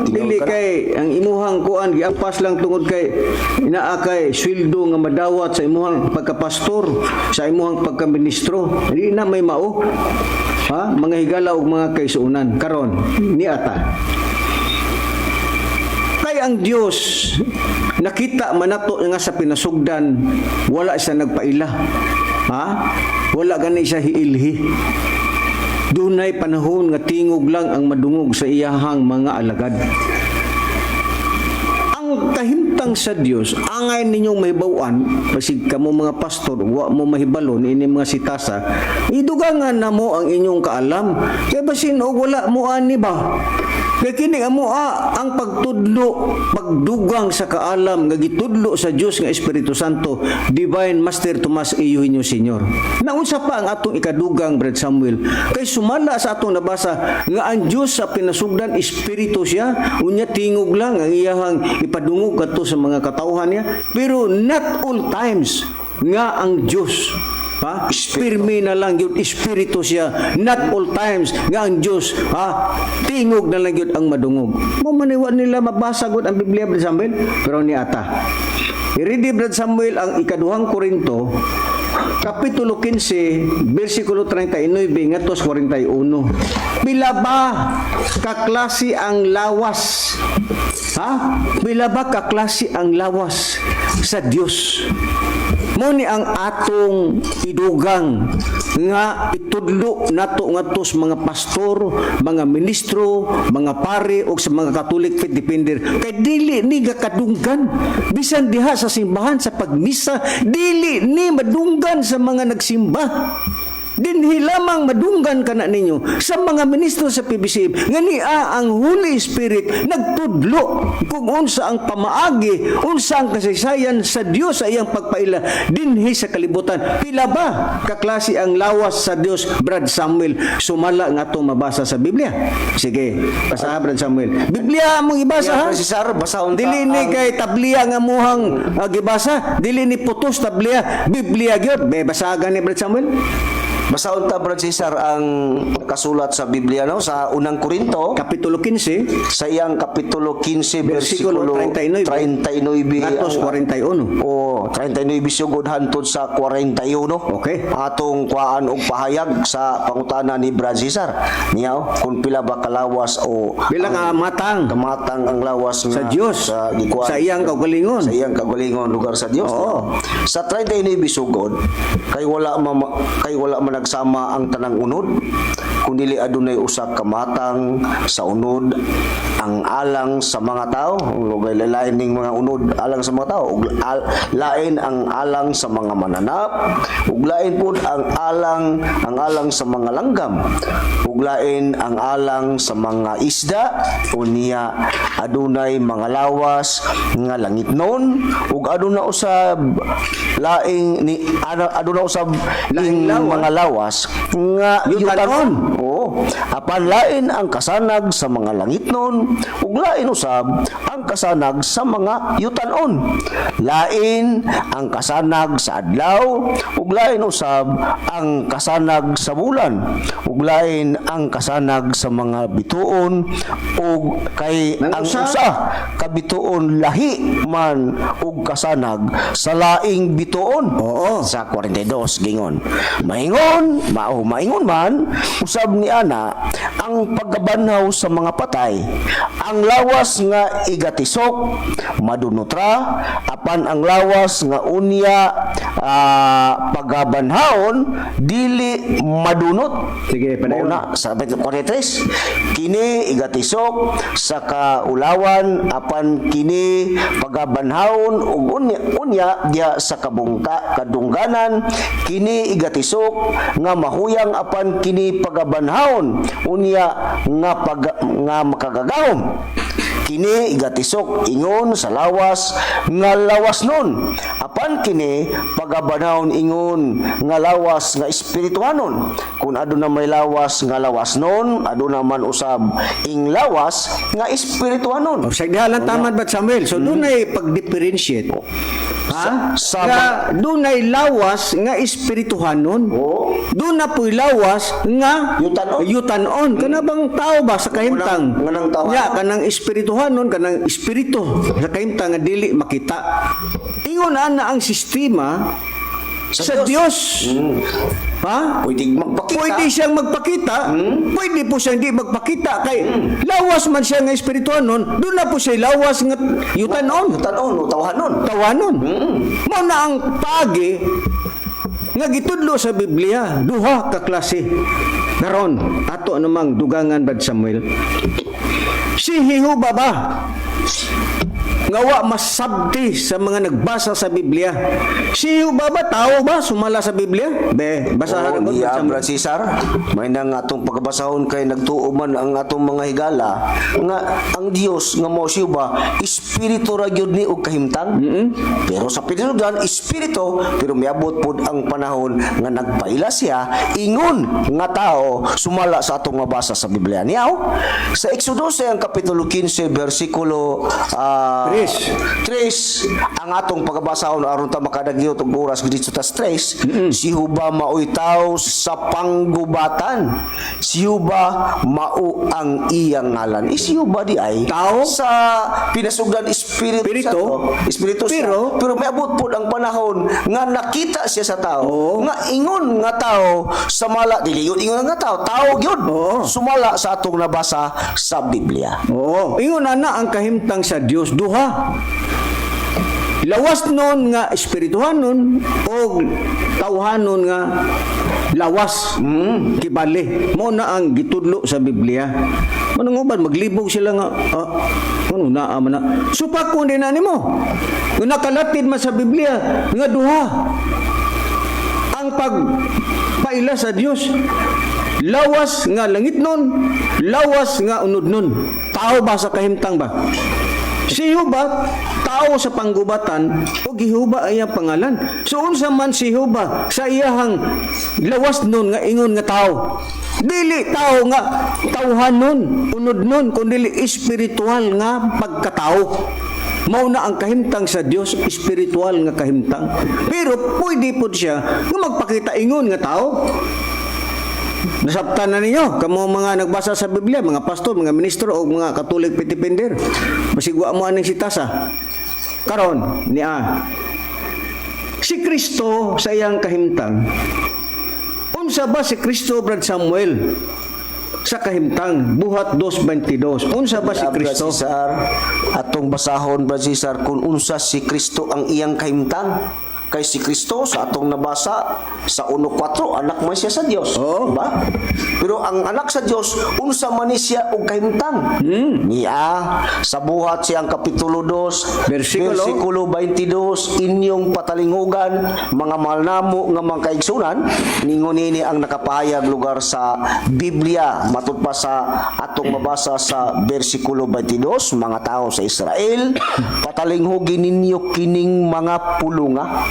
Dili Tinuod ka na. kay ang imuhang kuan giampas lang tungod kay inaa kay sweldo nga madawat sa imuhang pagkapastor, sa imuhang pagkaministro. Di na may mao. Ha? Mga higala ug mga kaisuunan karon niata. Kay ang Dios nakita man nato nga sa pinasugdan, wala siya nagpaila. Ha? Wala gani siya hiilhi. Dunay panahon nga tingog lang ang madungog sa iyahang mga alagad. Ang kahimtang sa Dios, angay ninyong mahibaw-an, basig kamo mga pastor, wa mo mahibalon ini mga sitasa, idugangan na mo ang inyong kaalam. Kay basin og wala mo ani ba? Kay kini amo ang pagtudlo, pagdugang sa kaalam nga gitudlo sa Dios nga Espiritu Santo, Divine Master Tomas Eugenio Senior. Naunsa pa ang atong ikadugang, Brad Samuel? Kay sumala sa atong nabasa nga ang Dios sa pinasugdan espiritu siya, unya tingog lang ang iyahang ipadungog kadto sa mga katawhan niya, pero not all times nga ang Dios, ha, pirmi na lang yun espiritu siya. Not all times nga ang Dios, ha, tingog na lang yun ang madungog. Mo maniwa nila mabasa gud ang Biblia, Brad Samuel. Pero ni ata. I-ready, Brad Samuel, ang Ikaduhang Korinto Kapitulo 15, versikulo 39 ngadto sa 41. Pila ba kaklase ang lawas? Ha? Pila ba kaklase ang lawas sa Dios? Mo ni ang atong idugang nga itudlo nato ngadto sa mga pastor, mga ministro, mga pare o sa mga Catholic faith defender. Kay dili ni gakadunggan bisan diha sa simbahan sa pagmisa, dili ni madunggan sa mga nagsimba. Dinhi lamang madunggan kana ninyo sa mga ministro sa PBCM nga niya ang Holy Spirit nagtudlo kung unsa ang pamaagi, unsa ang kasaysayan sa Dios sa iyang pagpaila dinhi sa kalibutan. Pila ba kaklase ang lawas sa Dios, Brad Samuel, sumala nga atong mabasa sa Biblia? Sige, basaha, Brad Samuel. Biblia among ibasa, ha. Yeah, Cesar, basahon ta Dili ni kay tabliya nga muhang gibasa, dili ni putos tabliya, Biblia gyud. Be basahan ni Brad Samuel. Basahon ta, Brad Cesar, ang kasulat sa Biblia, no, sa Unang Korinto Kapitulo 15, sa iyang kapitulo 15 versikulo versikulo 39, 39 ngadto sa 41. O 39 sugod hantod sa 41. Okay. Atong kuhaan og pahayag sa pangutana ni Brad Cesar. Niya oh, kung pila ba kalawas o Pila ka matang kamatang ang lawas nga sa Dios sa gikuan sa iyang kaugalingon. Sa iyang kagalingon lugar sa Dios. Oo. Sa 39 sugod, kay wala man nagsama ang tanang unod, kun dili adunay usa ka matang sa unod ang alang sa mga tao, lugay lain ning mga unod alang sa mga tao, ug lain ang alang sa mga mananap, ug lain pud ang alang sa mga langgam, ug lain ang alang sa mga isda. Unya adunay mga lawas nga langitnon ug aduna usab laing ni aduna usab Laing ing lawas. mga lawas nga Yutanon. yutanon. Oo. Apan lain ang kasanag sa mga langitnon ug lain usab ang kasanag sa mga yutanon. Lain ang kasanag sa adlaw ug lain usab ang kasanag sa bulan ug lain ang kasanag sa mga bituon, ug kay Nang ang usa. usa ka bituon lahi man og kasanag sa laing bituon. Oo. Sa 42 gingon. Maingon, mao maingon man usab ni ana ang pagkabanhaw sa mga patay. Ang lawas nga igatisok madunutra, apan ang lawas nga unya pagabanhawon dili madunot. Sige, padayon. Mao na sa 43, kini igatisok sa kaulawan, apan kini pagabanhawon ug unya diha sa kabungka kadungganan. Kini igatisok nga mahuyang, apan kini pagabanhawon unya nga pag, nga makagagahom. Kini igatisok ingon sa lawas nga lawas nun. Apan kini pagabanawon ingon nga lawas nga espirituhanon. Kung aduna may lawas nga lawas nun, aduna man usab ing lawas nga espirituhanon. O, sa diha lang tamad ba, Samuel? So dunay pag-differentiate. Ha? Nga dunay lawas nga espirituhanon. Oo. Doon na po'y lawas nga Yutanon. Yutanon. Kana bang tao ba sa kahimtang? Nganang tao. Ya, kanang espirituhanon, kanang espiritu sa kahimtang nga dili makita. Ingon ana ang sistema sa Dios. Ha? Pwede magpakita. Pwede siyang magpakita, pwede po siyang di magpakita kay lawas man siya nga espirituhanon, doon na po siya lawas nga yutanon, Yutanon o tawhanon. Tawanon. Mao na ang paagi nga gitudlo sa Biblia, duha ka klase. Karon, ato namang dugangan, Brad Samuel. Si Jehova ba nga wa masabti sa mga nagbasa sa Biblia? Si Jehova ba tao ba sumala sa Biblia? Be, basahan Oo, ko, Brad niya, Samuel. Brad Cesar, may nang atong pagkabasahon kay nagtuo man ang atong mga higala nga ang Dios nga mao siya ba espiritu ra gyud ni og kahimtang. Pero sa pinanugdan espiritu, pero miabot pod ang panahon nga nagpaila siya ingon nga tao sumala sa atong mabasa sa Biblia. Niyaw sa Exodus ang kapitulo 15 bersikulo Tres. Tres, ang atong pagkabasahon aron ta makadagyot og oras dito tas tres, si Huba maoy tao sa panggubatan. Si Huba mao ang iyang ngalan. Si Huba di ay Tao? Sa pinasugdan espiritu Espiritu? siya, no? Espiritu siya. Pero- Pero may abot pod ang panahon nga nakita siya sa tao Oo. nga ingon nga tao sumala, dili yun ingon nga tao, tao gyud Oo. sumala sa atong nabasa sa Biblia. Oo. Ingon ana ang kahimtang sa Dios, duha. Lawas nun nga espirituhanon o tawhanon nga lawas. Kibali. Mo na ang gitudlo sa Biblia. Manong uban maglibog sila nga ano naa man na. Supakon din na nimo. Kung nakalatid man sa Biblia nga duha ang pagpaila sa Dios. Lawas nga langit nun, lawas nga unod nun. Tao ba sa kahimtang ba? Si Huba, tao sa panggubatan, o gihuba ay ang pangalan. So unsa man si Huba sa iyahang lawas nun nga ingon nga tao? Dili tao nga tawhan nun, unod nun, kundi espiritual nga pagkatao. Mao na ang kahimtang sa Dios, espiritual nga kahimtang. Pero pwede po siya nga magpakita ingon nga tao. Nasabtan na ninyo, kamo mga nagbasa sa Biblia, mga pastor, mga ministro o mga Katolik petipinder. Masigwa mo aning sitasa. Karon, niya. Si Kristo sa iyang kahimtang. Unsa ba si Kristo, Brad Samuel? Sa kahimtang, Buhat 2:22. Unsa ba si Brad Kristo? Cesar, atong basahon, Brad Cesar, kung unsa si Kristo ang iyang kahimtang. Kay si Kristo sa atong nabasa sa 1:4, anak man siya sa Dios, Oo. di ba? Pero ang anak sa Dios, unsa man ni siya og kahimtang? Niya sa Buhat siyang kapitulo 2, Bersikulo? bersikulo 22, inyong patalinghugan mga mahal namo nga mga kaigsunan, ningon nini ang nakapahayag lugar sa Biblia matud pa sa atong mabasa sa bersikulo 22, mga tao sa Israel, patalinghugin ninyo kining mga pulunga.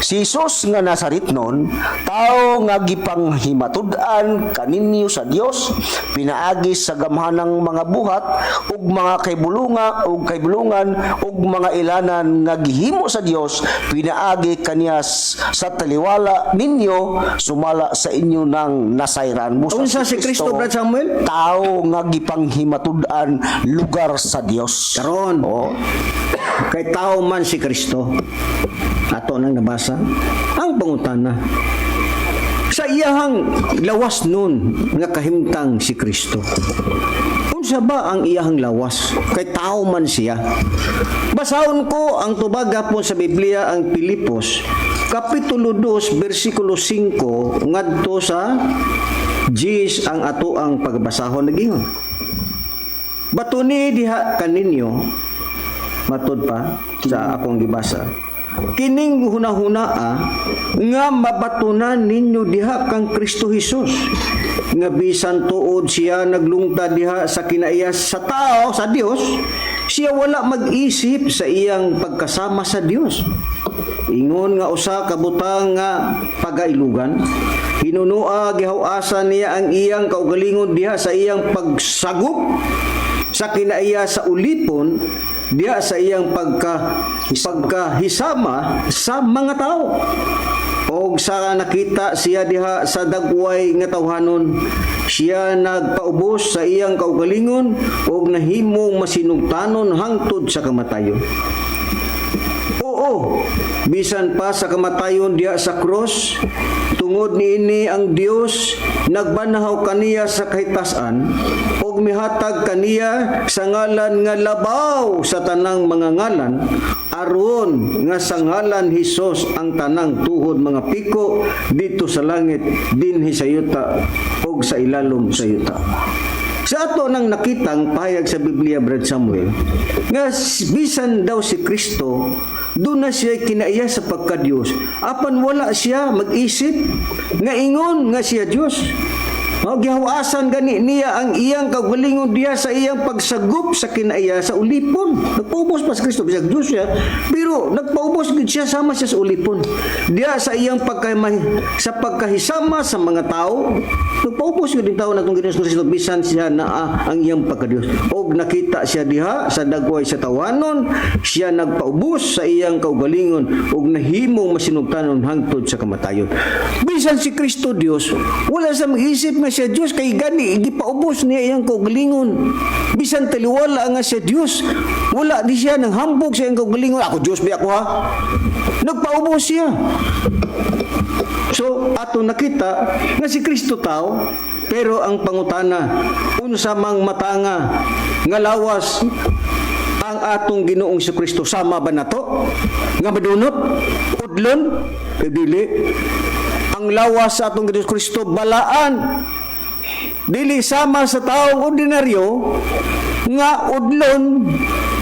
Si Jesus nga Nazaret nun, tao nga gipanghimatud-an kaninyo sa Dios pinaagi sa gamhanang mga buhat ug mga kaybulunga ug kaybulungan ug mga ilanan nga gihimo sa Dios pinaagi kaniya sa taliwala ninyo sumala sa inyo nang nasayran. Busa Unsa si Kristo, Brad Samuel? Tao nga gipanghimatud-an lugar sa Dios. Karon. Oo. Kay tao man si Kristo. Ato nang nabasa ang pangutana. Sa iyahang lawas nun nga kahimtang si Kristo. Unsa ba ang iyahang lawas? Kay tao man siya. Basahon ko ang tubag gapon sa Biblia, ang Pilipos Kapitulo 2 bersikulo 5 ngadto sa 10 ang ato ang pagbasahon nagingon. Batuni diha kaninyo matud pa sa akong gibasa. Kining hunahunaa nga mabatunan ninyo diha kang Kristo Hesus nga bisan tuod siya naglungta diha sa kinaiya sa tao sa Dios. Siya wala mag-isip sa iyang pagkasama sa Dios ingon nga usa ka butang nga pagailugan. Hinunua gihaw-asan niya ang iyang kaugalingon diha sa iyang pagsagop sa kinaiya sa ulipon, diha sa iyang pagkahisama sa mga tao. Og sa nakita siya diha sa dagway nga tawhanon, siya nagpaubos sa iyang kaugalingon og nahimong masinugtanon hangtod sa kamatayon. Oo, bisan pa sa kamatayon diha sa cross. Tungod niini ang Dios nagbanhaw kaniya sa kahitasan ug mihatag kaniya sa ngalan nga labaw sa tanang mga ngalan, aron nga sa ngalan Hesus ang tanang tuhod mga piko didto sa langit, dinhi sa yuta ug sa ilalom sa yuta. Sa ato nang nakitang pahayag sa Biblia, Brad Samuel, nga bisan daw si Kristo, doon na siya kinaiya sa pagka-Diyos, apan wala siya mag-isip nga ingon nga siya Diyos. O, gihawasan gani niya ang iyang kaugalingon diha sa iyang pagsagop sa kinaiya sa ulipon. Nagpaubos pa si Kristo, bisag Diyos siya, pero nagpaubos gid siya sama siya sa ulipon. Diha sa iyang sa pagkahisama sa mga tao, nagpaubos gid ang tao natong Ginoong Kristo bisan siya naa ang iyang pagkadiyos. Og nakita siya diha sa dagway sa tawanon, siya nagpaubos sa iyang kaugalingon ug nahimong masinugtanon hangtod sa kamatayon. Bisan si Kristo Dios, wala sa mag-isip nga siya Dios kay gani gipaubos niya iyang kaugalingon. Bisan taliwala nga siya Dios, wala di siya nang hambog sa iyang kaugalingon. "Ako Dios ba ako ha?" Nagpaubos siya. So, ato nakita nga si Kristo tao, pero ang pangutana, unsa mang matanga nga lawas ang atong Ginoong si Kristo, sama ba nato? Nga madunot? Udlon? Eh, dili. Ang lawas sa atong Ginoong Kristo balaan. Dili sama sa taong ordinaryo nga udlon,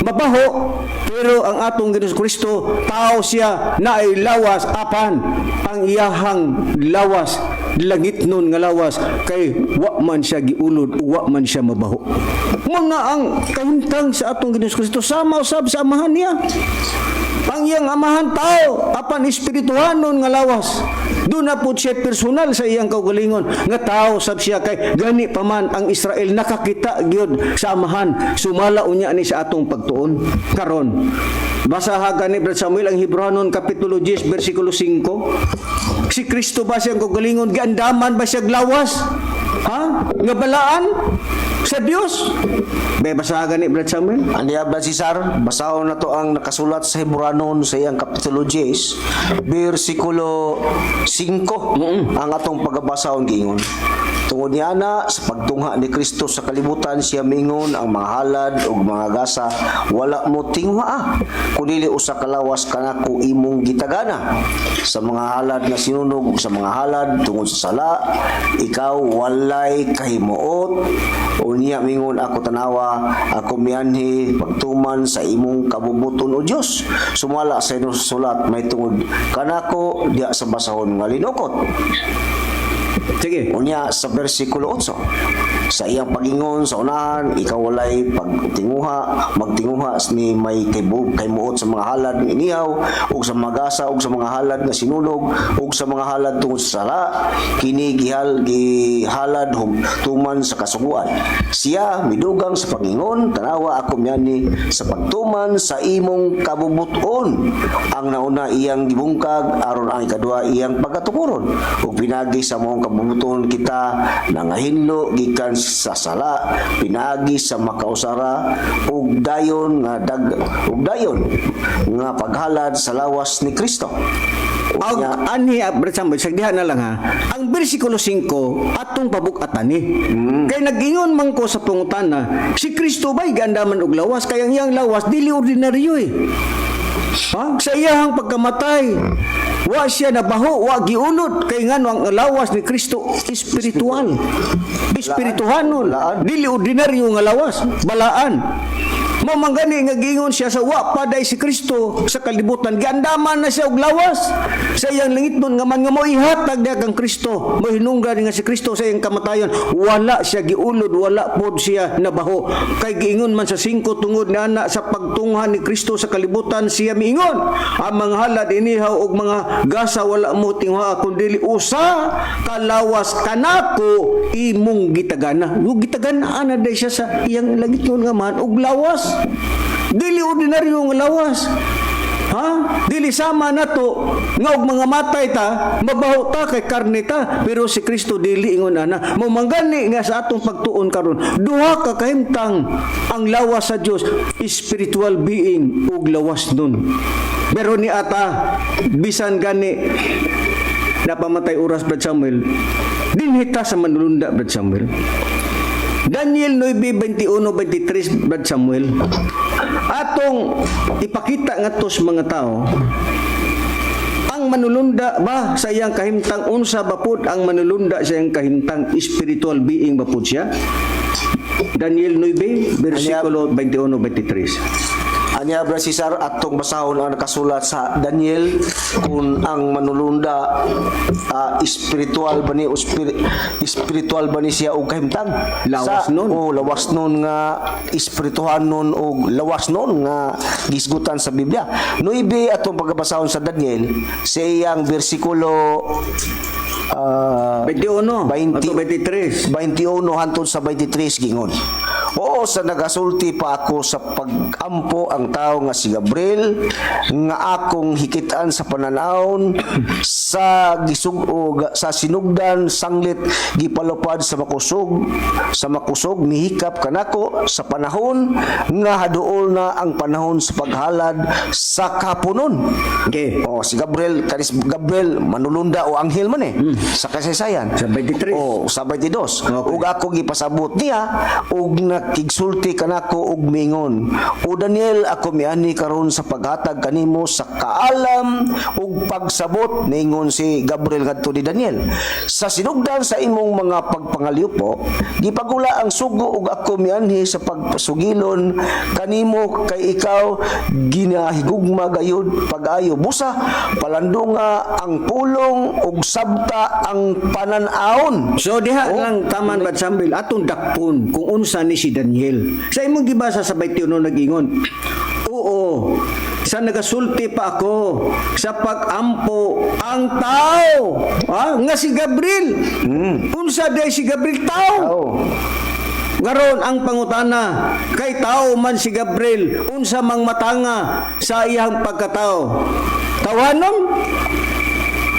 mabaho, pero ang atong Ginoong Kristo, tao siya na ay lawas, apan ang iyahang lawas langit nun nga lawas kay wa man siya giulod, wa man siya mabaho. Mga ang kahimtang sa atong Ginoong Kristo sama usab sa amahan niya. Ang iyang amahan tao, apan espirituhanon nga lawas. Doon na po siya personal sa iyang kaugalingon nga tao sab siya kay gani pa man ang Israel nakakita gyud sa amahan. Sumala unya ni sa atong pagtuon karon. Basaha gani, Brad Samuel, ang Hebreohanon kapitulo 10 bersikulo 5. Si Kristo ba siyang kaugalingon, giandaman ba siya lawas? Ha? Nga balaan sa Dios? Be, basaha gani, Brad Samuel. Aniya ba Cesar, basahon na to ang nakasulat sa Hebranon sa iyang kapitulo 10, bersikulo 5. Ang atong pagabasahon giingon: "Tungod niya na sa pagtungha ni Kristo sa kalibutan, siya mingon, 'Ang mga halad ug mga gasa wala mo tingwa, kundi usa ka lawas kanako imong gitagana. Sa mga halad nga sinunog ug sa mga halad tungod sa sala, ikaw walay kahimuot.' Unya mingon ako, 'Tanawa, ako mianhi pagtuman sa imong kabubuton, o Dios, sumala sa imong sulat mahitungod kanako,'" diha sa basahon nga linukot. Sige. Unya sa versikulo 8, sa iyang pagingon sa unahan, "Ikaw walay pagtinguha, magtinguha ni may kaymuot sa mga halad nga inihaw ug sa mga gasa ug sa mga halad nga sinunog ug sa mga halad tungod sa sala. Kini gihalad tuman sa kasuguan. Siya midugang sa pagingon, 'Tanawa, ako mianhi sa pagtuman sa imong kabubuton.' Ang nauna iyang gibungkag aron ang ikaduha iyang pagkatukuron. Ug pinagi sa maong kabubuton kita nangahinlo gikan sa sala pinaagi sa makausara ug dayon nga paghalad sa lawas ni Kristo." Ang Unya, anhi ah, Brad Samuel, sa diha na lang ha. Ang bersikulo 5 atong pabuk-atan ni. Kay nag-ingon man ko sa pangutana, si Kristo ba'y giandaman og lawas? Kay ang iyang lawas dili ordinaryo eh. Ha? Sa iyahang pagkamatay, wa siya nabaho, wa giunod kay ngano ang lawas ni Kristo espiritual. Espirituhanon, Balaan. Dili ordinaryo nga lawas, balaan. Mao man gani nga giingon siya sa wa pa day si Kristo sa kalibutan, giandaman na siya og lawas sa iyang langitnon nga man nga moihatag niya kang Kristo, mohinungdan nga si Kristo sa iyang kamatayon. Wala siya giulod, wala pod siya nabaho. Kay giingon man sa 5 tungod na ana sa pagtungha ni Kristo sa kalibutan, siya miingon, "Ang mga halad inihaw og mga gasa wala mo tingha, kun dili usa ka lawas kanako imong gitagana." Ug gitagana ana day siya sa iyang langitnon nga man og lawas, dili ordinaryo nga lawas, ha? Dili sama nato nga og mga matay ta, mabaho ta kay karne ta, pero si Kristo dili ingon ana. Mao man gani nga sa atong pagtuon karon, duha ka kahimtang ang lawas sa Dios, spiritual being ug lawas nun. Pero ni ata bisan gani napamatay oras, Brad Samuel, dinhita sa manulunda, Brad Samuel. Daniel 9:21 23, Brad Samuel. Atong ipakita ngadto sa mga tao ang manulunda ba sa iyang kahimtang, unsa ba pud ang manulunda sa iyang kahimtang? Spiritual being ba pud siya? Daniel 9 versikulo 21 23. Anya, Brad Cesar, atong basahon ang nakasulat sa Daniel kung ang manulunda spiritual ba ni o spiritual ba ni siya og kahimtang. Lawas sa, nun. Oh, lawas nun nga espirituhan nun o lawas nun nga gisgutan sa Biblia. 9 atong pagkabasahon sa Daniel sa iyang bersikulo 21 20 ato 23. 21 hantod sa 23, gingon. "Oo, sa nagasulti pa ako sa pagampo, ang tao nga si Gabriel nga akong hikitan sa pananawon sa gisug-o sa sinugdan sanglit gipalupad sa makusog mihikap kanako sa panahon nga haduol na ang panahon sa paghalad sa kapunon." Oh, si Gabriel, kanis Gabriel manulunda o anghel man eh sa kasaysayan. Sa 23. Oh, sa 22. Okay. Ug ako gipasabot niya ug nakigsulti kanako ug mingon, "O Daniel, ako miani karon sa paghatag kanimo sa kaalam ug pagsabot." Ningon si Gabriel ngadto ni Daniel, "Sa sinugdan sa imong mga pagpangalyupo, gipagula ang sugo ug ako mianhi sa pagpasugilon kanimo kay ikaw ginahigugma gayud pag-ayo. Busa palandunga ang pulong ug sabta ang panan-awon." So diha Oh. lang taman, Brad Samuel, atong dakpon kung unsa ni si Daniel. Sa imong gibasa sa 21 nag-ingon, "Oo, sa nagasulti pa ako sa pagampo, ang tao, nga si Gabriel." Unsa day si Gabriel? Tao. Oh. Ngaron ang pangutana, kay tao man si Gabriel, unsa mang matanga sa iyang pagkatao? Tawanon?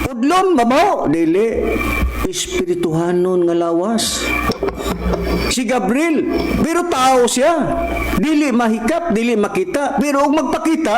Udlon, mabaho? Dili. Espirituhanon nga lawas. Si Gabriel, pero tao siya. Dili mahikap, dili makita, pero og magpakita,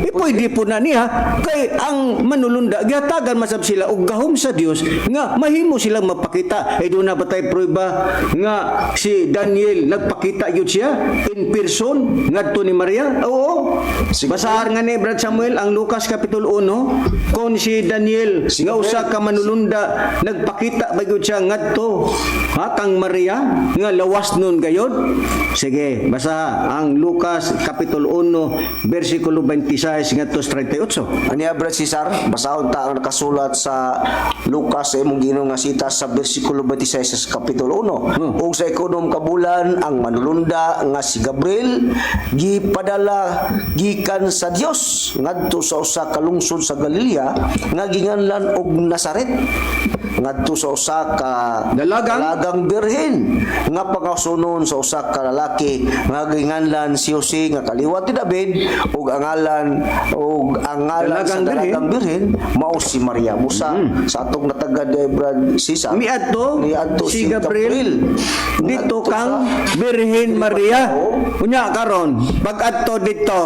eh, pwede po na niya kay ang manulunda gihatagan masab sila og gahom sa Dios nga mahimo silang magpakita. Eh, duna ba tay prueba nga si Daniel nagpakita gyud siya in person ngadto ni Maria? Oo. Basahan nga ni Brad Samuel ang Lucas Kapitulo 1 kung si Daniel nga usa ka manulunda nagpakita ba gyud siya ngadto ha kang Maria nga lawas nun gayod. Sige, basa ang Lucas Kapitulo 1 versikulo 26 ngadto sa 38. Aniya, Brad Cesar, basahon ta ang nakasulat sa Lucas sa imong Ginoo nga sita sa bersikulo 26 sa Kapitulo 1. "Ug sa ikunom ka bulan, ang manulunda nga si Gabriel gipadala gikan sa Dios ngadto sa usa ka lungsod sa Galilea nga ginganlan og Nazaret ngadto sa usa ka Dalagang? Dalagang birhen nga pangasunon sa usa ka lalaki nga ginganlan si Jose nga kaliwat ni David, ug ang ngalan sa Dalagang birhen? Dalagang birhen mao si Maria." Busa sa atong natagad eh, Brad Cesar, Miadto niadto si Gabriel dito ngadto kang Birhen Maria. Unya karon, pag adto dito,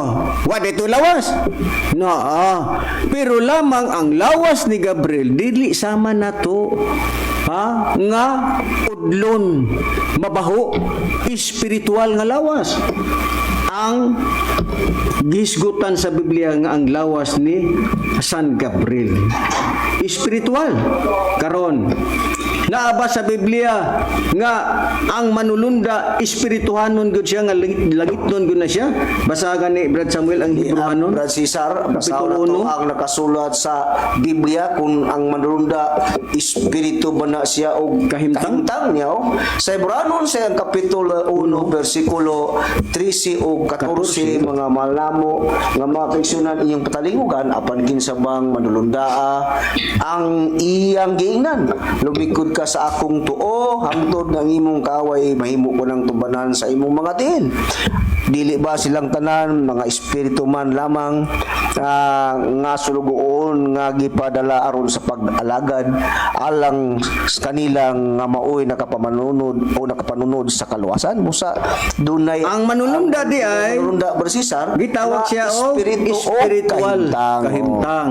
wa dito lawas. No, pero lamang ang lawas ni Gabriel dili sama nato. Ha? Nga udlon, mabaho, espiritual nga lawas. Ang gisgutan sa Biblia nga ang lawas ni San Gabriel, espiritual. Karon, Naa ba sa Biblia nga ang manulunda espirituhanon gud siya, nga langitnon gud na siya? Basahan ni Brad Samuel ang Hebrehanon. Brad Cesar, basahon Kapitulo na to uno. ang nakasulat sa Biblia kung ang manulunda espiritu ba na siya o Kahimtang? Kahimtang niya. Oh. Sa Hebranon sa iyang Kapitulo 1 versikulo 13 ug 14, mga malamo nga mga kaigsunan, inyong patalingugan apan kinsa bang manulundaa ang iyang giingnan, "Lumikod ka sa akong tuo hangtod nga ang imong kaaway mahimo ko ng tubanan sa imong mga tiil"? Dili ba silang tanan mga espiritu man lamang nga sulugoon nga gipadala aron sa pag-alagad alang sa kanilang nga maoy nakapamanunod o nakapanunod sa kaluwasan? Busa dunay Ang manulunda di ay manulunda, Brad Cesar, gitawag nga siya og espiritu o spiritual kahimtang. Kahimtang.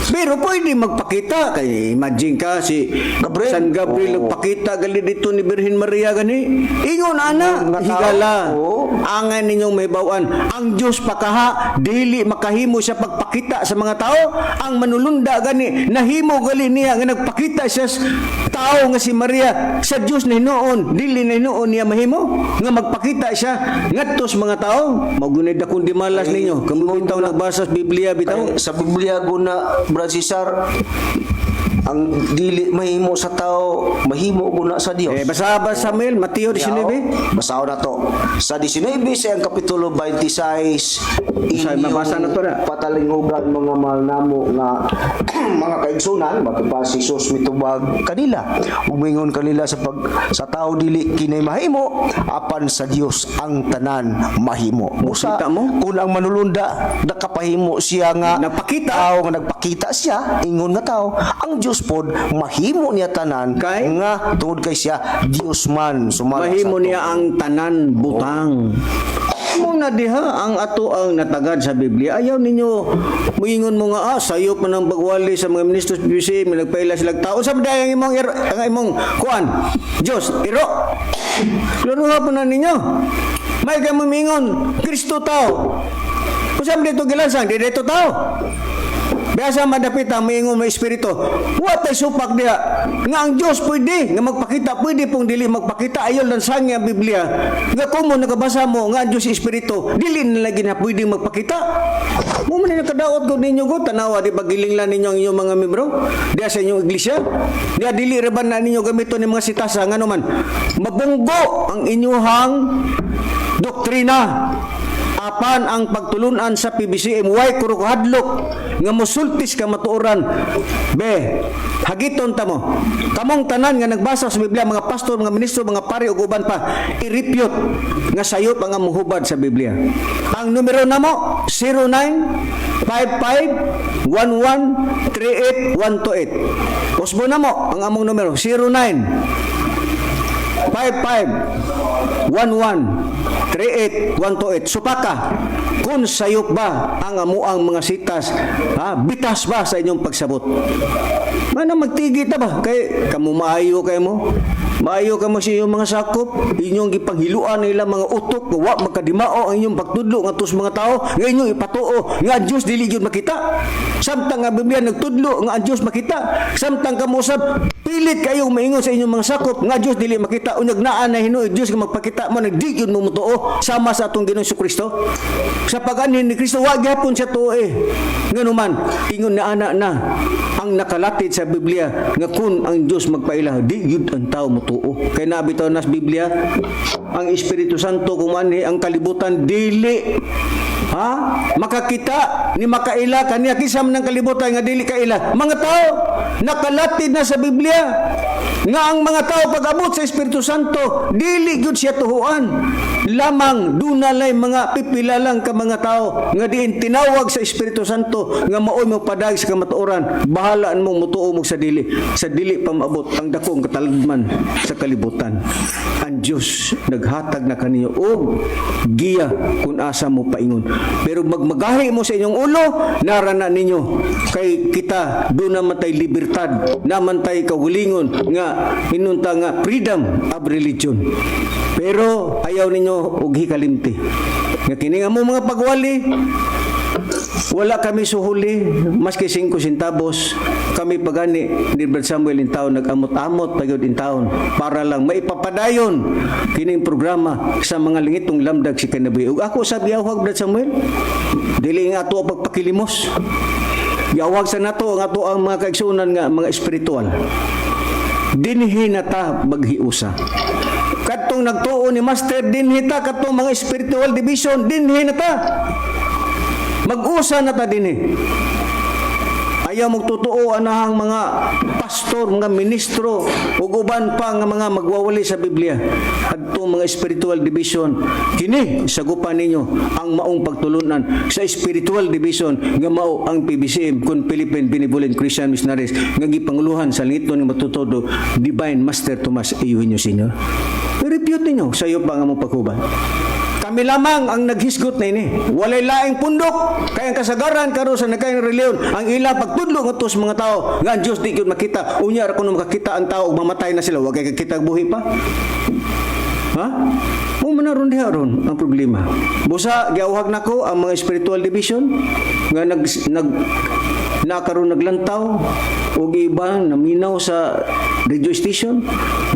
Pero pwede magpakita kay imagine ka si Gabriel. San Gabriel nagpakita gali dito ni Birhen Maria gani. Ingon ana, Nga tao. higala. Oo. Angay ninyong mahibaw-an, ang Dios pakaha dili makahimo sa pagpakita sa mga tao. Ang manulunda gani nahimo gali niya nga nagpakita siya sa tao nga si Maria. Sa Dios na hinuon, dili na hinuon niya mahimo nga magpakita siya ngadto sa mga tao? Magunid akong dimalas Ay, ninyo. Kamo bitaw nagbasa sa Biblia bitaw. Kay sa Biblia guna, Brad Cesar, ang dili mahimo sa tao mahimo guna sa Dios. Eh, basa ba, Samuel, Mateo 19? Basahon na to. Sa 19 sa ang Kapitulo 26, Sa- mabasa na to na. patalingugan, mga mahal namo nga mga kaigsunan, bato pa si Jesus mitubag kanila ug mingon kanila sa pag sa tao dili kini mahimo, apan sa Dios ang tanan mahimo. Busa Kita mo? kung ang manulunda nakapahimo siya nga Nagpakita. tao nga nagpakita siya ingon nga tao, ang Dios pod mahimo niya tanan Kay? nga tungod kay siya Dios man sumala Mahimo sa niya ang tanan butang. Mo na diha ang ato ang natagad sa Biblia. Ayaw ninyo muingon mo nga sayop man ang pagwali sa mga ministro sa BBC, may nagpaila sila tao. Sa ang imong ang imong kuan? Dios, iro. Klaruha po na ninyo. May kay mumingon, Kristo tao. Kung saan dito gilansang, di dito tao. Biasa madapit ang miingon may espiritu. Wa tay supak diha. Nga ang Dios pwede nga magpakita, pwede pong dili magpakita, ayon lang sa ang Biblia. Nga kung mo nakabasa mo nga ang Dios espiritu, dili na lagi na pwede magpakita. Mo man nakadaot ko ninyo ko tanawa, di ba giling lang ninyo ang inyong mga membro diha sa inyong iglesia. Diha dili ra ba na ninyo gamito ni mga sitasa, ngano man mabunggo ang inyuhang doktrina? Apan ang pagtulunan sa PBCM way kurog hadlok nga mosultis ka matuoran. Be, hagiton ta mo. Kamong tanan nga nagbasa sa Biblia, mga pastor, mga ministro, mga pari ug uban pa, i-repute nga sayop ang among hubad sa Biblia. Ang numero namo, 0955 11 38128. Usbo namo ang among numero, 09 55 11 38128. Supaka kung sayop ba ang amuang mga sitas, ha, bitas ba sa inyong pagsabot. Mana magtigi ta ba kay kamo, maayo kay mo. Maayo kamo sa inyong mga sakop, inyong gipanghiluan nila mga utok nga wa makadimao ang inyong pagtudlo ngadto sa mga tao nga inyong ipatuo nga ang Dios dili gyud makita. Samtang ang Biblia nagtudlo nga ang Dios makita, samtang kamo usab pilit kayong maingon sa inyong mga sakop nga Dios dili makita, unyag naa na hinuoy Dios nga magpakita mo, nagdi gyud mo motuo sama sa atong Ginoong Kristo. Sa pag-anhin ni Kristo, wa gyapon siya tuo eh. Nganuman, ingon na ana na ang nakalatid sa Biblia nga kun ang Dios magpaila, di gyud ang tao motuo. Kay nabitaw na sa Biblia ang Espiritu Santo kung manhi ang kalibutan dili ha makakita ni makaila kaniya. Kinsa man ang kalibutan nga dili kaila? Mga tao. Nakalatid na sa Biblia nga ang mga tao pag-abot sa Espiritu Santo dili gyud siya tuhuan. Lamang duna lay mga pipila lang ka mga tao nga diin tinawag sa Espiritu Santo nga maoy mo padag sa kamatuoran. Bahalaan mo mutuo mo sa dili. Sa dili pa maabot ang dakong katalagman sa kalibutan, ang Dios naghatag na kaninyo og giya kung asa mo paingon, pero magmagahi mo sa inyong ulo, nara na ninyo, kay kita doon naman tay libertad naman tay kaugalingon nga inunta nga freedom of religion. Pero ayaw ninyo og hikalimti nga kini nga mo mga pagwali. Wala kami suhuli, maski 5 centavos. Kami pagani ni Brad Samuel in town, nag-amot-amot pagod in town para lang maipapadayon kining programa sa mga lingitong lamdag si kinabuhi. Ug ako sa giyawag, Brad Samuel, dili nga ato pagpakilimos. Giawhag sa nato ang ato ang mga kaigsuonan nga mga espiritual. Dinhi na ta maghiusa. Katong nagtuo ni Master, dinhi ta, katong mga spiritual division, dinhi na ta. Mag-usa na ta dinhi. Ayaw magtotoo anahang mga pastor, mga ministro, ug uban pa nga mga magwawali sa Biblia. Adto mga spiritual division, kini sagupan ninyo ang maong pagtulunan sa spiritual division nga mao ang PBCM kun Philippine Benevolent Christian Missionaries nga gipanguluhan sa lingiton nga matutodo Divine Master Tomas Eugenio Sr. I-refute ninyo sa iyo pa nga mo paghuban. Kami lamang ang naghisgot na ini. Walay laing pundok. Kaya ang kasagaran karon sa nagkayang reliyon, ang ila pagtudlo ngadto sa mga tao nga ang Diyos di gyud makita. Unya ra kuno makakita ang tao ug mamatay na sila, wa kay kakita buhi pa. Ha? Mo man na ron diha ron ang problema. Busa giawhag nako ang mga spiritual division nga nag nag nakaroon naglantaw og iba naminaw sa radio station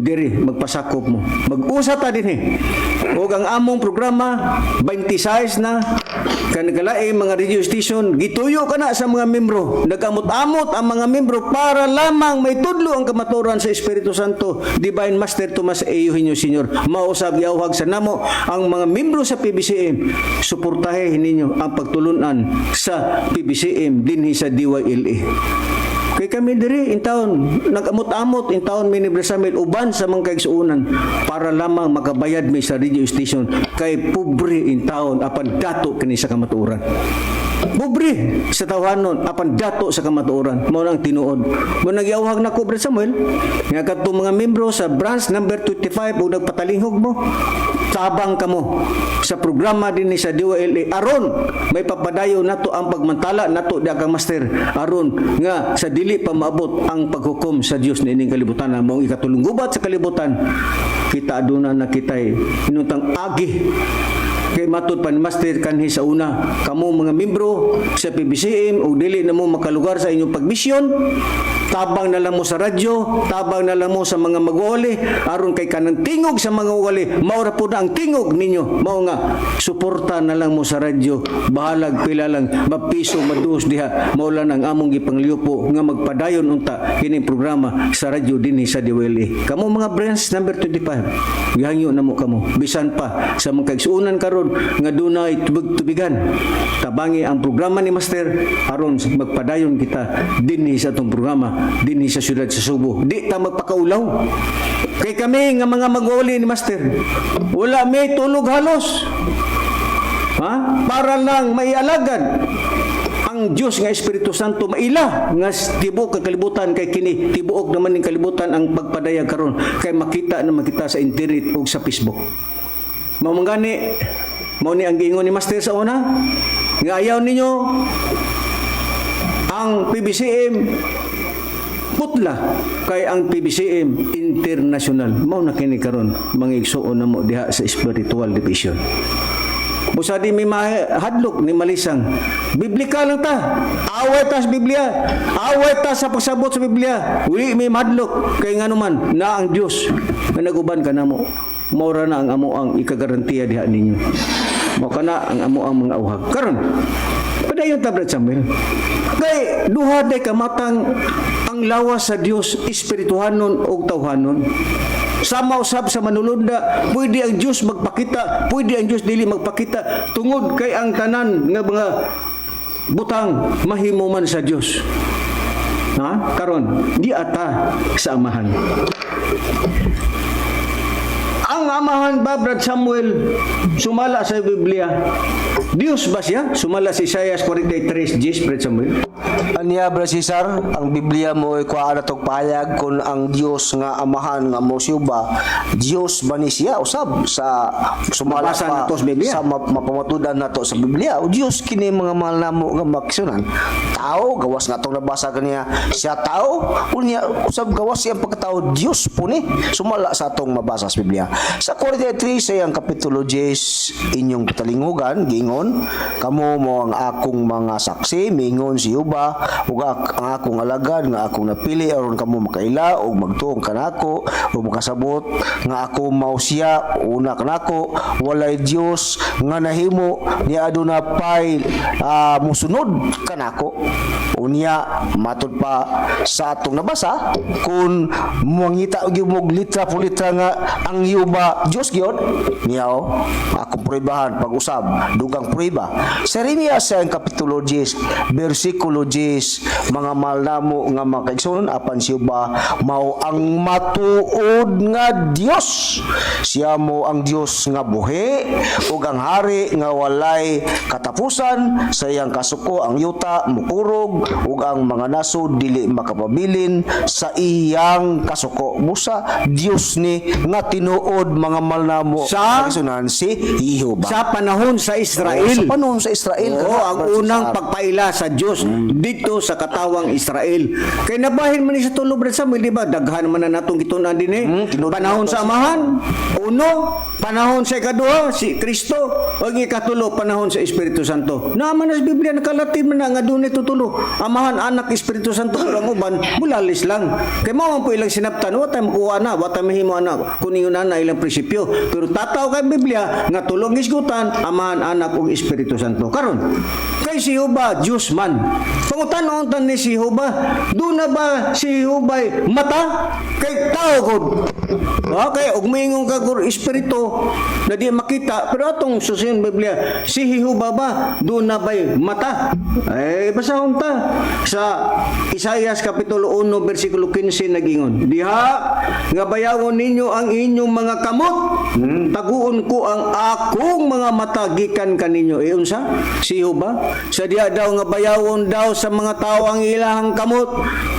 diri, magpasakop mo. Mag-usa ta dinhi. Ug ang among programa 26 na kanagalae mga radio station, gituyo kana sa mga membro. Nagamot-amot ang mga membro para lamang may tudlo ang kamatuoran sa Espiritu Santo, Divine Master Tomas A. Eugenio Sr. Mausab giawhag sa namo ang mga membro sa PBCM, suportahe ninyo ang pagtulunan sa PBCM dinhi sa DYLA. Kay kami diri in town, nag-amot-amot in town mi ni Samuel uban sa mga kaigsuonan para lamang makabayad mi sa radio station kay pobre in town apan dato kini sa kamatuoran. Pobre sa tawhanon apan dato sa kamatuoran. Mao nang tinuod. Mo nagyawhag nako, Brad Samuel, nga kadtong mga membro sa branch number 25 ug nagpatalinghog mo, tabang kamo sa programa din ni sa DYLA aron may papadayon nato ang pagmantala nato di kang Master aron nga sa dili pa maabot ang paghukom sa Dios niining kalibutan na maong ikatulong gubat sa kalibutan. Kita aduna na kitay inuntang agi. Kay matud pa ni Master kanhi sa una, kamo mga membro sa PBCM og dili na mo makalugar sa inyong pagmisyon, tabang na lang mo sa radyo, tabang na lang mo sa mga magwali aron kay kanang tingog sa mga wali mao ra pud ang tingog ninyo. Mao nga suporta na lang mo sa radyo, bahalag pila lang mapiso maduos diha. Mao lang ang among gipangliupo nga magpadayon unta kining programa sa radyo dinhi sa DWLA. Kamo mga branch number 25, gihangyo namo kamo bisan pa sa mga kaigsuonan karon nga dunay tubig-tubigan, tabangi ang programa ni Master aron magpadayon kita dinhi sa atong programa dinhi sa syudad sa Subo. Di ta magpakaulaw kay kami nga mga magwawali ni Master, wala may tulog halos, ha, para lang maialagad ang Diyos nga Espiritu Santo, maila nga tibuok ang kalibutan kay kini tibuok naman ning kalibutan ang pagpadayag karon kay makita na makita sa internet ug sa Facebook. Mao man gani, mao ni ang giingon ni Master sa una nga ayaw ninyo ang PBCM putla kay ang PBCM international. Mao na kini karon, mga igsuon namo diha sa spiritual division. Busa di may mahadlok ni malisang. Biblika lang ta. Away ta sa Biblia. Away ta sa pagsabot sa Biblia. Uli may mahadlok. Kay nga naman, na ang Diyos nga naguban ka namo. Maura na ang amo ang ikagarantiya diha ninyo. Mao kana ang amo ang mga auhag. Karon, padayon ta, Brad Samuel. Kay duha day kamatang ang lawas sa Dios, espirituhanon o tawhanon. Sama usab sa manulunda, pwede ang Dios magpakita, pwede ang Dios dili magpakita tungod kay ang tanan nga mga butang mahimo man sa Dios. Ha? Karon, di ata sa Amahan. Ang Amahan ba, Brad Samuel, sumala sa Biblia, Dios ba siya? Sumala sa Isaiah 43, Gs, Brad Samuel. Anya, Bro Cesar, ang Biblia mo ay kuhaan na pahayag kung ang Dios nga Amahan nga mo ba, Dios ba ni siya usab sa sumala Mabasa pa nato sa Biblia. Sa mapamatudan nato sa Biblia. O Dios kini mga mahal namo nga makisunan. Tao gawas nga atong nabasa kaniya siya tao, unya usab gawas siyang pagkatao Dios po ni sumala sa atong mabasa sa Biblia. Sa 43 sa iyang kapitulo 10 inyong patalingugan gingon Ingon, "Kamo mo ang akong mga saksi," mingon si Jehova, "ug ang akong alagad nga akong napili, aron kamo makaila ug magtuong kanako ug makasabot nga ako mao siya. Una kanako walay Dios nga nahimo, ni aduna pay musunod kanako." Unya, matud pa sa atong nabasa, kung mangita og mo litra po litra nga ang Jehova Dios gyud niya, oh, akong pruebahan pag-usab dugang prueba sa Jeremias sa kapitulo 10 bersikulo 10, mga mahal namo nga mga kaigsuonan. Apan si Jehova mao ang matuod nga Dios, siya mo ang Dios nga buhi ug ang hari nga walay katapusan. Sa iyang kasuko ang yuta mukurog ug ang mga nasod dili makapabilin sa iyang kasuko. Busa Dios ni nga tinuod, mga mahal namo kaigsuonan, si Jehova. Sa panahon sa Israel. Sa panahon sa Israel. Oo, ang unang pagpaila sa Diyos dito sa katawang Israel. Kay nabahin man ni sa tulo, Brad Samuel, di ba? Daghan man na natong gitun-an din eh. Tinuod Panahon na sa Amahan, uno, panahon sa ikaduha, si Kristo, ug ikatulo, panahon sa Espiritu Santo. Naman na sa Biblia, nakalatin man na nga dunay tutulo. Amahan, Anak, Espiritu Santo, pero ang uban, mulalis lang. Kay mao man po ilang sinabtan, wa tay makuha na, wa tay mahimo ana, kun ingon na ilang prinsipyo. Pero tataw kay Biblia nga tulong hisgutan, Amahan, Anak ug Espiritu Santo. Karon, kay si Jehova Diyos man. Pangutanon tan ni si Jehova, duna ba si Jehova mata? Kay tao gud. Okay, ug moingon ka gud espiritu na di makita, pero atong susin Biblia, si Jehova ba duna ba'y mata? Eh, basahon ta sa Isaias kapitulo 1 bersikulo 15, nagingon, "Diha nga bayawon ninyo ang inyong mga kamot, taguon ko ang akong mga mata gikan kaninyo." Eh, unsa? Si Jehova, sa diha daw nga bayawon daw sa mga tao ang ilahang kamot,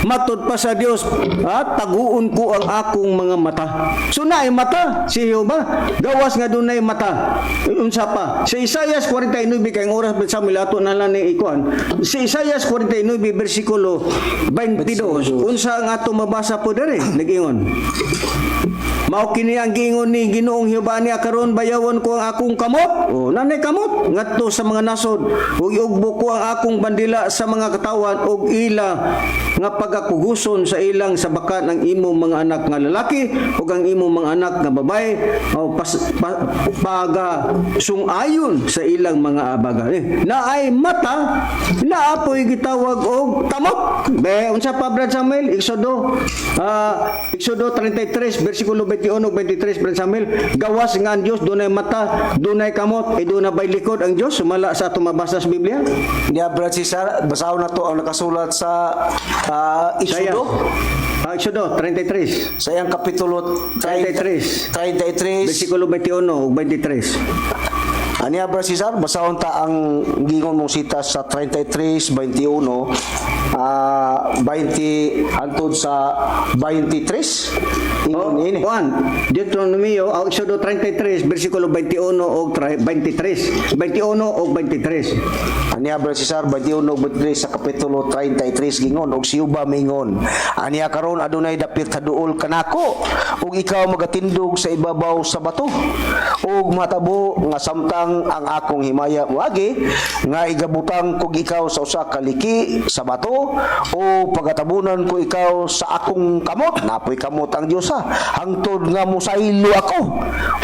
matud pa sa Dios, at taguon ko ang akong mga mata. So naay mata si Jehova, gawas nga dunay mata. Unsa pa? Sa Isaias 49, kay ang oras sa ato na lang ni ikuan. Sa Isaias 49 bersikulo 22, unsa ang ato mabasa po dere? Nagingon, "Mao kini ang giingon ni Ginoong Jehova niya karon, bayawon ko ang akong kamot." O nanay kamot ngadto sa mga nasod, ug iugbo ko ang akong bandila sa mga katawan, ug ila nga pagakuguson sa ilang sabakan ang imong mga anak nga lalaki ug ang imong mga anak nga babae o pas, pa, paga sungayon sa ilang mga abaga. Eh, naay mata, naapoy gitawag og kamot. Be, unsa pa, Brad Samuel? Exodo 33 bersikulo 21 ug 23, Brad Samuel. Gawas nga ang Dios dunay mata, dunay kamot, e duna bay likod ang Dios sumala sa ato mabasa sa Biblia? Niya, Brad Cesar, basahon na to ang nakasulat sa Exodo. Exodo 33. Sa iyang kapitulo 33. 33. Bersikulo 21 ug 23. Aniya, Brad Cesar, basahon ta ang gingon mong sita sa 33, 21, 20 hantod sa 23. Ingon ini. Juan, Deuteronomio, Exodo 33, bersikulo 21 ug 23. 21 ug 23. Aniya, Brad Cesar, 21 ug 23 sa kapitulo 33, gingon, "Og si Jehova mingon, aniya karon adunay dapit haduol kanako ug ikaw magatindog sa ibabaw sa bato. Ug matabo nga samtang ang akong himaya moagi nga igabutang kog ikaw sa usa ka liki sa bato o pagatabunan ko ikaw sa akong kamot." Napoy kamot ang Dios ha. "Hangtod nga mosaylo ako,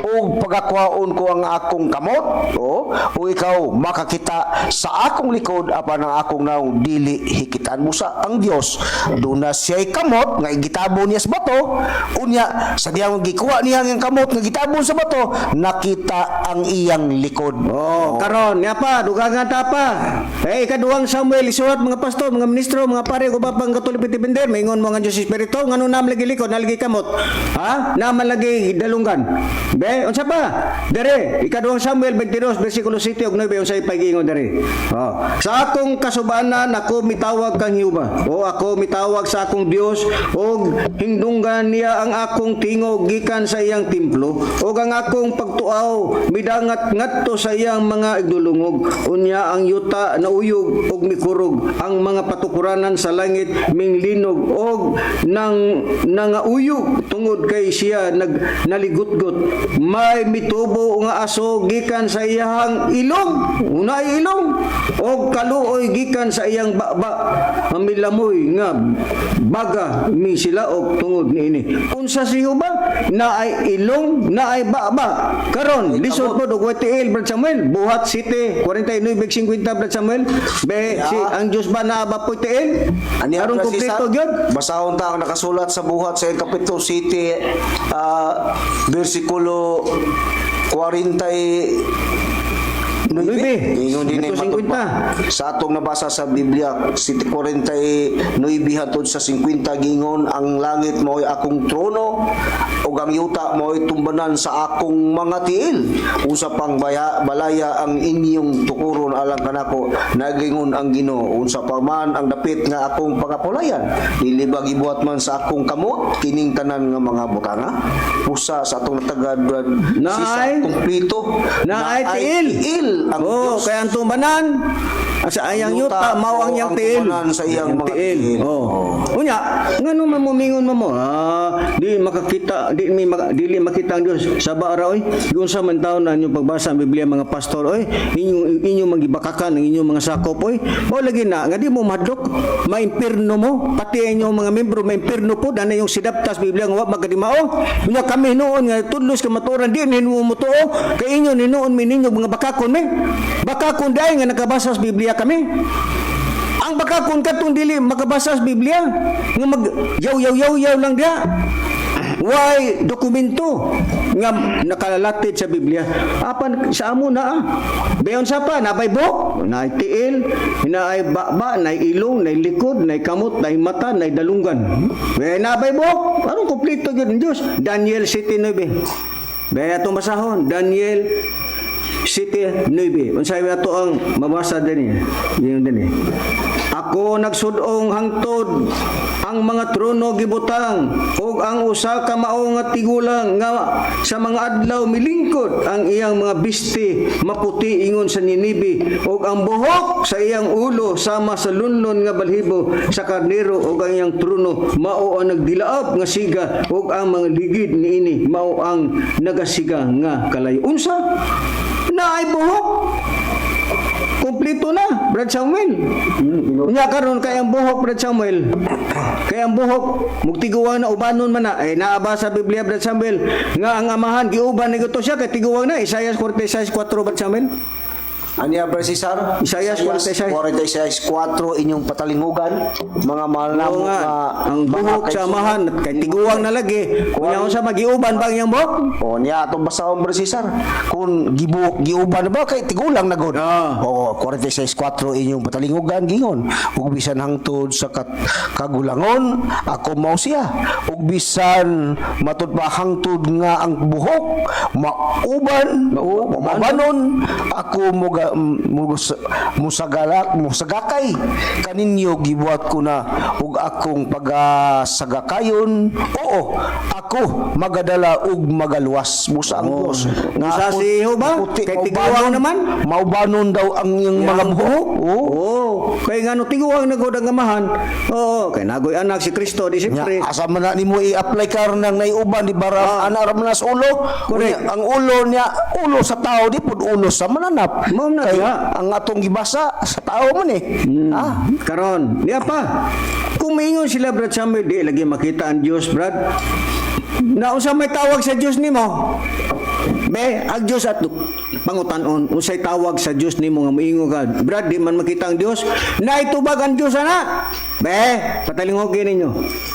ug pagakuhaon ko ang akong kamot o ug ikaw makakita sa akong likod, apan ang akong naong dili hikitan." Busa ang Dios duna siya'y kamot nga gitabon niya sa bato. Unya sa diyang gikuha niya ang kamot nga gitabon sa bato, nakita ang iyang likod. Oh, karon nya pa dugangan ta pa. Eh, ikaduhang Samuel, isulat mga pastor, mga ministro, mga pare, uban pang Katoliko defender, maingon mo nga Diyos Espiritu, ngano nam lagi likod, nalagi kamot? Ha? Naman lagi dalunggan. Be, unsa pa? Dere, ikaduhang Samuel 22 bersikulo 7 ug 9, unsay pagiingon dere? Oh. "Sa akong kasubanan ako mitawag kang Jehova. O ako mitawag sa akong Dios ug hindunggan niya ang akong tingog gikan sa iyang templo, ug ang akong pagtuaw midangat ngadto ngadto sa iyang mga igdulungog. Unya ang yuta nauyog og mikurog, ang mga patukuranan sa langit minglinog og nang nangauyog tungod kay siya nag naligutgot. May mitubo nga aso gikan sa iyang ilong, unay ilong, og kaluoy gikan sa iyang baba. Mamilamoy nga baga mi sila og tungod niini. Unsa si ba naay ilong, naay baba? Karon lisod po og tiil, Brad Samuel. Buhat 7:49:50, Brad Samuel. Be, si ang Dios ba naa ba po tiil? Ani Aron Brad kompleto Cesar? gyud. Basahon ta ang nakasulat sa Buhat sa Kapitulo 7, versikulo 49. Nuebe. Ingon din ay Ito, matugpa. Sa atong nabasa sa Biblia, 7:49 hantod sa 50, gingon ang langit mao'y akong trono ug ang yuta mao'y tumbanan sa akong mga tiil. Usa pang baya, balaya ang inyong tukuron alang kanako, nagingon ang Ginoo. Unsa pa man ang dapit nga akong pangapulayan, dili ba gibuhat man sa akong kamot kining tanan nga mga butanga? Usa sa atong natagad, Brad Cesar, kumpleto. Naay tiil. Tiil ang Oh, Diyos. kaya ang tumbanan sa iyang Yuta, yuta mao ang mao iyang ang tiil. tumbanan sa iyang Ang mga tiil. Oh. Unya, ngano man momingon man mo? Ah, di makakita, di mi maka, dili makita ang Dios. Saba ra oy. Giunsa man taon na inyong pagbasa ang Biblia, mga pastor oy, inyong inyong magibakakan ang inyong mga sakop oy. Mao lagi na nga di mo mahadlok, maimpirno mo, pati ang inyong mga membro maimpirno po dana yung sidaptas Biblia nga wa magadimao. Unya kami noon nga tudlos ka matuoran, di ninyo mo tuo kay inyo ninuon mi ninyo mga bakakon mi. Bakakon dai nga nakabasa sa Biblia kami. Ang bakakon katong dili makabasa sa Biblia nga mag yaw yaw yaw yaw lang dia. Why dokumento nga nakalalatid sa Biblia? Apan sa amo na ah. Bayon sa pa nabay buhok, naay tiil, naay baba, naay ilong, naay likod, naay kamot, naay mata, naay dalunggan. Be nabay buhok, aron kompleto gyud ang Dios. Daniel 7:9. Be atong basahon Daniel 7:9. Unsay ato ang mabasa dinhi? Yun dinhi. Ako nagsudong hangtod ang mga trono gibutang ug ang usa ka mao nga tigulang nga sa mga adlaw milingkod, ang iyang mga bisti maputi ingon sa ninibi ug ang buhok sa iyang ulo sama sa lunlon nga balhibo sa karnero, ug ang iyang trono mao ang nagdilaab nga siga ug ang mga ligid niini mao ang nagasiga nga kalayo. Unsa? Naay buhok. Kompleto na, Brad Samuel. Nya karon kay ang buhok, Brad Samuel. Kay ang buhok mugtiguang na, ubanon man na. Eh naa ba sa Biblia, Brad Samuel, nga ang amahan giuban ni gusto siya kay tiguang na? Isaiah 46:4, Brad Samuel. Aniya, Brad Cesar? Isaiah 46. 46:4, inyong patalingugan mga mahal na Oo mo nga, nga ang mga buhok sa kaigsuonan. amahan kay tiguang na lagi. Unya unsa, magiuban ba ang iyang buhok? O niya atong basahon, Brad Cesar. Kung gibuhok giuban na ba kay tigulang na gud. Oo, 46:4, inyong patalingugan, gingon. Ug bisan hangtod sa kagulangon ako mao siya. Ug bisan matud pa hangtod nga ang buhok mauban o mabanon, ako moga musagalak musagakay kaninyo. Gibuhat ko na ug akong pagasagakayon. Oo, ako magadala ug magaluwas, musa ang Dios. Musa si Jehovah, Puti, kay tiguang naman. Maubanon daw ang iyang mga buhok. Oo. Oo. Kay ngano tiguang na gud ang amahan. Oo, kay nagoy anak si Kristo di Nya, siyempre. asa man na nimo i-apply karon nang naiuban di bara ana ra man na sa ulo. Correct. Unya, ang ulo niya ulo sa tao, di pud ulo sa mananap. Mao na Kay diha. ang atong gibasa sa tao man eh. Ah, Karon, niya pa. Kung maingon sila, Brad Samuel, di lagi makita ang Dios, Brad. Naunsa may tawag sa Dios nimo? Be, ang Dios at pangutanon, unsay tawag sa Dios nimo nga moingon ka, "Brad, di man makita ang Dios"? Naitubag ang Dios ana. Be, patalingogin ninyo.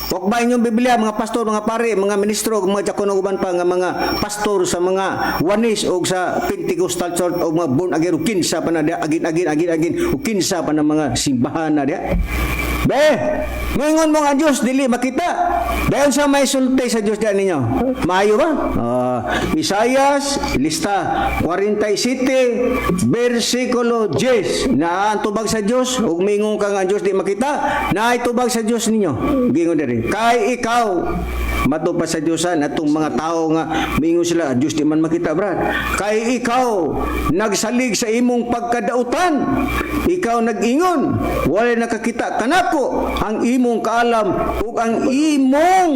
Huwag ba inyong Biblia, mga pastor, mga pare, mga ministro, mga diakono, uban pa nga mga pastor sa mga Oneness o sa Pentecostal Church o mga born again o kinsa pa na diya, agin, agin, agin, agin, o kinsa pa na mga simbahan na diya. Be, ngayon mo nga ang Diyos, dili makita. Dayon sa may sulti sa Diyos diyan ninyo. Maayo ba? Ah, Isayas, lista, 47, versikulo 10. Naa ang tubag sa Diyos, ug mingon ka nga ang Diyos di makita, naay tubag sa Diyos ninyo. Gingon diri. 9. Kay ikaw mato pa sa Diyosan atong mga tao nga miingon sila, "Ah, Diyos di man makita, Brad." Kay ikaw nagsalig sa imong pagkadautan. Ikaw nag-ingon, "Wala nakakita kanako." Ang imong kaalam ug ang imong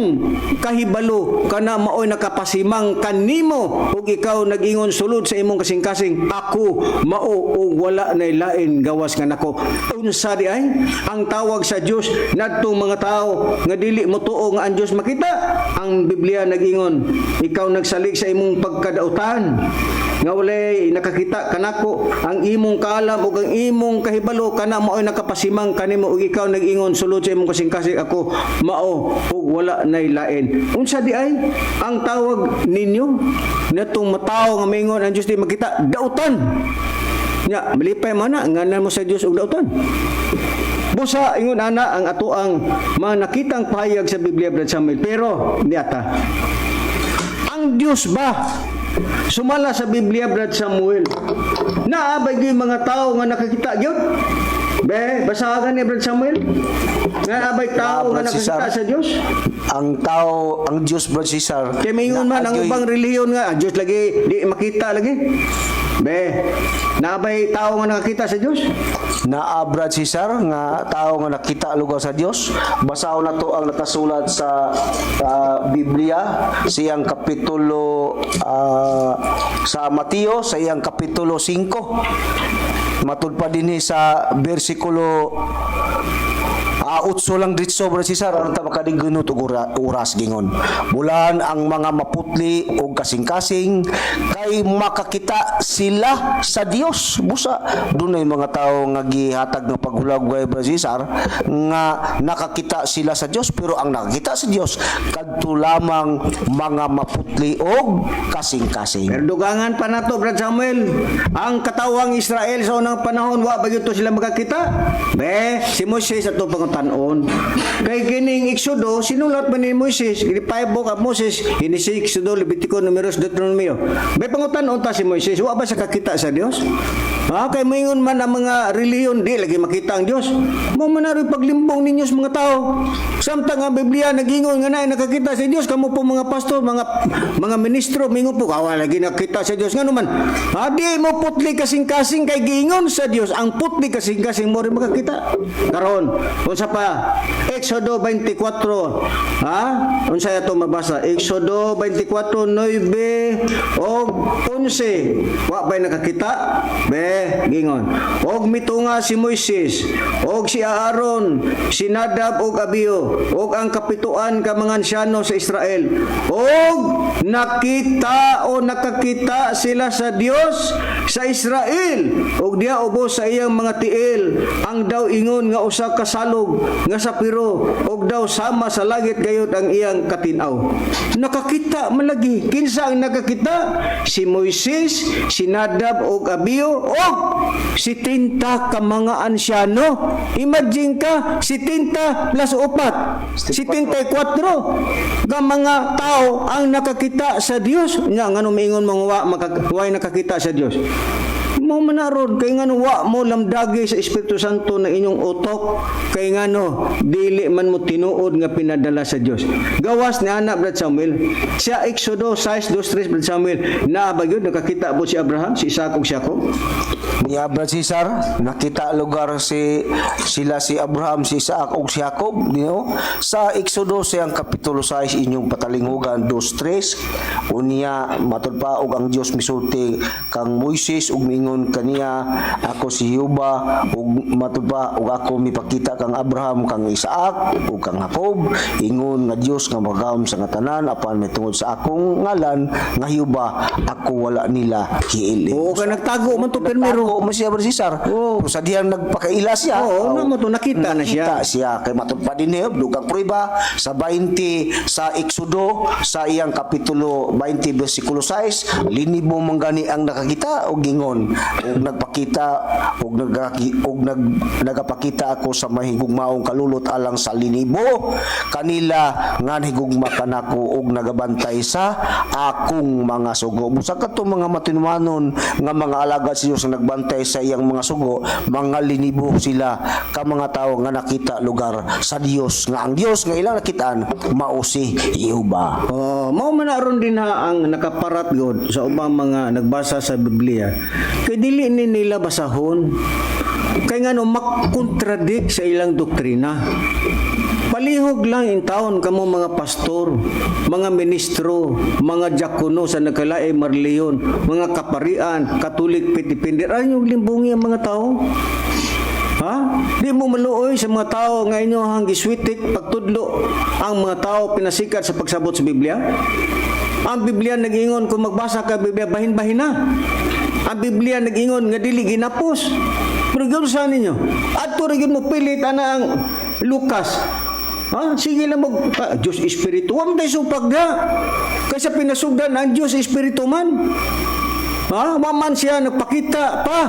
kahibalo kana maoy nakapasimang kanimo, ug ikaw nag-ingon sulod sa imong kasing-kasing, "Ako mao ug wala nay lain gawas kanako." Unsa di ay ang tawag sa Dios nadtong mga tao nga dili motuo nga ang Dios makita? Ang Biblia nag-ingon, ikaw nagsalig sa imong pagkadautan nga walay nakakita kanako. Ang imong kaalam ug ang imong kahibalo kana maoy nakapasimang kanimo, ug ikaw nag-ingon sulod sa imong kasing-kasing, "Ako mao ug wala nay lain." Unsa di ay ang tawag ninyo natong matawo nga mingon ang Dios di makita? Dautan. Nya malipay man na nganan mo sa Dios og dautan. Busa ingon ana ang atoang mga nakitang pahayag sa Biblia, Brad Samuel. Pero niata ang Dios ba, sumala sa Biblia, Brad Samuel, naa ba gyud mga tao nga nakakita gyud? Be, basahan ni Brad Samuel. Naa bay tao nga Brad Cesar. Nakakita sa Dios? Ang tao, ang Dios, Brad Cesar. Kay mingon man ang naagyoy- ubang relihiyon nga ang Dios lagi di makita lagi. Be, naa bay tao nga nakakita sa Dios? Naa, Brad Cesar, nga tao nga nakita lugar sa Dios. Basahon nato ang nakasulat sa Biblia sa iyang kapitulo sa Mateo sa iyang kapitulo 5. Matud pa dinhi sa bersikulo utso lang ditso, Brad Cesar, aron ta makadigunot og oras gingon. Bulan ang mga maputli og kasing-kasing kay makakita sila sa Dios. Busa dunay mga tawo nga gihatag nga paghulagway, Brad Cesar, nga nakakita sila sa Dios, pero ang nakakita sa Dios kadto lamang mga maputli og kasing-kasing. Pero dugangan pa nato, Brad Samuel. Ang katawang Israel sa unang panahon, wa ba gyud to sila makakita? Be, si Moises ato pangutanon. Kay kining Exodo, sinulat man ni Moises, kini five book of Moses, ini si Exodo, Levitico, Numeros, Deuteronomio. Be, pangutanon ta si Moises, wa ba siya kakita sa Dios? Ha, kay moingon man ang mga relihiyon, di lagi makita ang Dios. Mao man na rin paglimbong ninyo sa mga tao. Samtang ang Biblia nagingon nga naay nakakita sa Dios, kamo po mga pastor, mga ministro, mingon po, kawa lagi nakita sa Dios. Ngano man? Ha, di mo putli kasing-kasing kay giingon sa Dios. Ang putli kasing-kasing mo rin makakita. Karon, unsa pa? Exodo 24. Ha? Unsa ato mabasa? Exodo 24, 9 og 11. Wa ba'y nakakita? Be, gingon. Og mitunga si Moises, og si Aaron, si Nadab og Abihu, og ang kapituan ka mga ansyano sa Israel. Og nakita o nakakita sila sa Dios sa Israel. Og diha ubos sa iyang mga tiil ang daw ingon nga usa ka salog nga sapiro og daw sama sa langit gayud ang iyang katinaw. Nakakita man lagi. Kinsa ang nakakita? Si Moises, si Nadab og Abihu og 70 ka mga ansyano. Imagine ka, 70 plus upat, 74 ka mga tao ang nakakita sa Dios. Nya ngano miingon mo nga wa way nakakita sa Dios? Mo man na ron kay ngano wa mo lamdagi sa Espiritu Santo na inyong utok, kay ngano dili man mo tinuod nga pinadala sa Dios. Gawas ni anak, Brad Samuel, sa Exodo 6, 2, 3, Brad Samuel, naa ba gyud nakakita po si Abraham, si Isaac ug si Jacob? Ni Brad Cesar, nakita lugar si sila si Abraham, si Isaac ug si Jacob niyo sa Exodo siyang kapitulo 6 inyong patalinghugan 2:3. Unya matud pa og ang Dios misulti kang Moises ug mingon kaniya, "Ako si Jehova," ug matud pa og "Ako mipakita kang Abraham, kang Isaac ug kang Jacob," ingon nga Dios nga magahom sa nga tanan, apan mahitungod sa akong ngalan nga Jehova ako wala nila hiili. Oo ka nagtago man to permero. Nagtago man siya, Brad Cesar. Oo. Kung sa diyang nagpakaila siya. Oo, na mo to nakita na siya. Nakita siya. Kay matud pa din niya, dugang prueba sa 20 sa Exodo sa iyang kapitulo 20 bersikulo 6, linibo man gani ang nakakita og gingon og nagpakita og nagapakita ako sa mahigugmaong kalulot alang sa linibo kanila nga higugma kanako og nagabantay sa akong mga sugo. Busa kadto mga matinumanon nga mga alagad sa Dios nga nagbantay pagbantay sa iyang mga sugo, mga linibo sila ka mga tawo nga nakita lugar sa Dios, nga ang Dios nga ilang nakitaan mao si Jehova. Oh, mao man na aron din ha ang nakaparat god sa ubang mga nagbasa sa Biblia. Kay dili ni nila basahon. Kay ngano, makontradict sa ilang doktrina. Palihog lang in taon kamo mga pastor, mga ministro, mga diakono sa nagkalaing relihiyon, mga kaparian, Katolik, Petipinder, ay yung limbungi ang mga tao. Ha? Di mo maluoy sa mga tao nga inyo ang giswitik pagtudlo ang mga tao pinasikat sa pagsabot sa Biblia? Ang Biblia nag-ingon, kung magbasa ka Biblia, bahin-bahin na. Ang Biblia nag-ingon nga dili ginapos. Pero gyud sa ninyo. Adto ra gyud mo pilit ana ang Lucas. Ha? Sige lang mag ah, Diyos Espiritu. Wa man tay supag ga. Kaysa pinasugdan ang Diyos Espiritu man. Ha? Wa man siya nagpakita pa.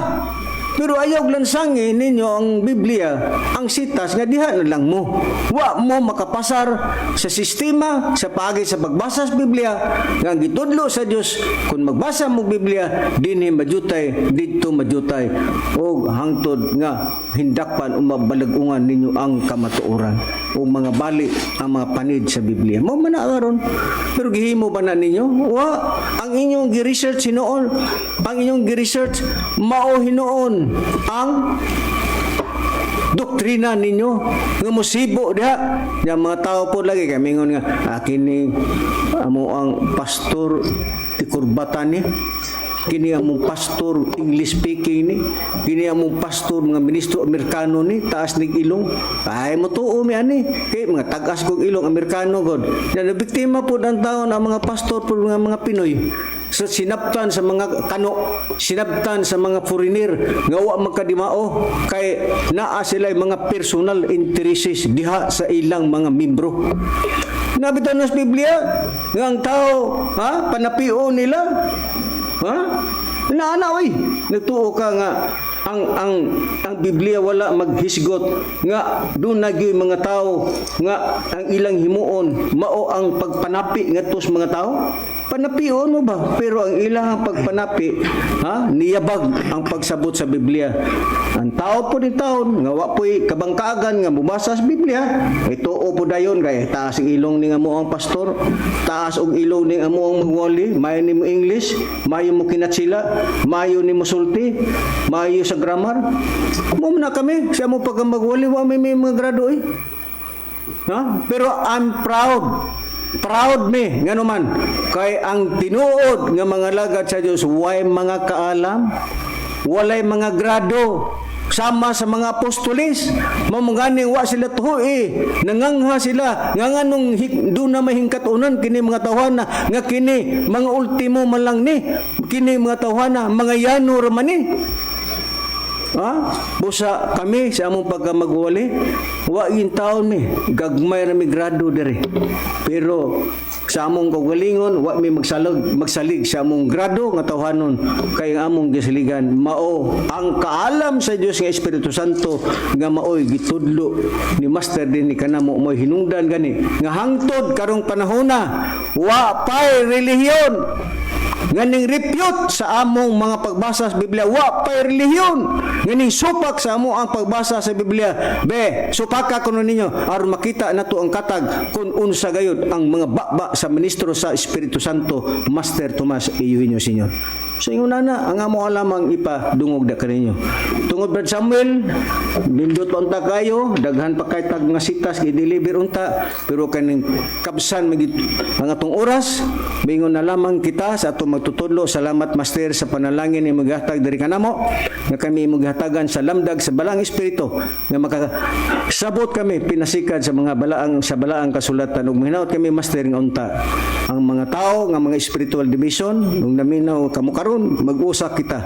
Pero ayaw lansangi ninyo ang Biblia, ang sitas nga diha na lang mo. Wa mo makapasar sa sistema sa paagi sa pagbasa sa Biblia nga ang gitudlo sa Dios, kung magbasa mo Biblia, dinhi majutay, didto majutay, og hangtod nga hindakpan o mabalag-ungan ninyo ang kamatuoran o mga bali ang mga panid sa Biblia. Mao man na karon. Pero gihimo ba na ninyo? Wa. Ang inyong gi-research hinuon, ang inyong gi-research mao hinuon ang doktrina ninyo nga musibo diha. Yang mga tao po lagi kay mingon nga ah, kini amo ang pastor tikurbatan ni, kini among pastor English speaking ni, kini among pastor mga ministro Amerikano ni, taas nig ilong. Ay mo tuo mi ani kay mga tag-as kog ilong, Amerikano god na. Biktima pod ang taon ang mga pastor pod nga mga Pinoy sa sinabtan sa mga kano, sinabtan sa mga foreigner nga wa magkadimao kay naa sila mga personal interests diha sa ilang mga membro. Nabitaw na sa Biblia nga ang tao, ha, panapio nila. Ha? Naana oy, nagtuo ka nga ang Biblia wala maghisgot nga doon na gyud mga tao nga ang ilang himuon mao ang pagpanapi ngadto sa mga tao. Panapion mo ba? Pero ang ilang pagpanapi, ha, niyabag ang pagsabot sa Biblia. Ang tao po ni taon nga wa po'y kabangkagan nga mubasa sa Biblia, ay tuo po dayon kay taas ang ilong ni nga mo ang pastor, taas og ilong ni nga mo ang magwali, maayo ni mo English, maayo mo kinatsila, maayo ni mo sulti, maayo sa grammar. Mo na kami, siya mo pag magwali, wa may mga grado eh. Ha? Pero I'm proud. Proud me ngano man kay ang tinuod nga mga lagad sa Dios way mga kaalam, walay mga grado sama sa mga apostoles. Mamungani wa sila tuhoy, nangangha sila nga nganong doon na mahingkat-unan kini mga tawhana, nga kini mga ultimo man lang ni kini mga tawhana, mga yano ra man ni. Ha? Busa kami sa among pagkamagwali, wa in taon mi, gagmay ra mi grado diri. Pero sa among kaugalingon, wa mi magsalag, magsalig sa among grado nga tawhanon kay ang among gisaligan mao ang kaalam sa Dios nga Espiritu Santo nga maoy gitudlo ni Master din ni kanamo, mo'y hinungdan gani nga hangtod karong panahona wa pay relihiyon nga ning refute sa among mga pagbasa sa Biblia. Wa pay relihiyon nga ning supak sa amo ang pagbasa sa Biblia. Be supaka kuno ninyo aron makita nato ang katag kung unsa gayud ang mga baba sa ministro sa Espiritu Santo, Master Tomas Eugenio Senior. Sa ingon na ang amo lamang ipadungog da kaninyo. Tungod Brad Samuel, nindot pa unta kayo, daghan pa kay tag nga sitas i-deliver unta, pero kaning kabsan magit ang atong oras, bingon na lamang kita sa atong magtutudlo. Salamat, Master, sa panalangin ni maghatag diri kanamo nga kami maghatagan sa lamdag sa Balaang Espiritu nga makasabot kami pinasikad sa mga balaang sa balaang kasulatan ug mahinaot kami, Master, nga unta ang mga tao nga mga spiritual division nung naminaw kamo karon, mag-usa kita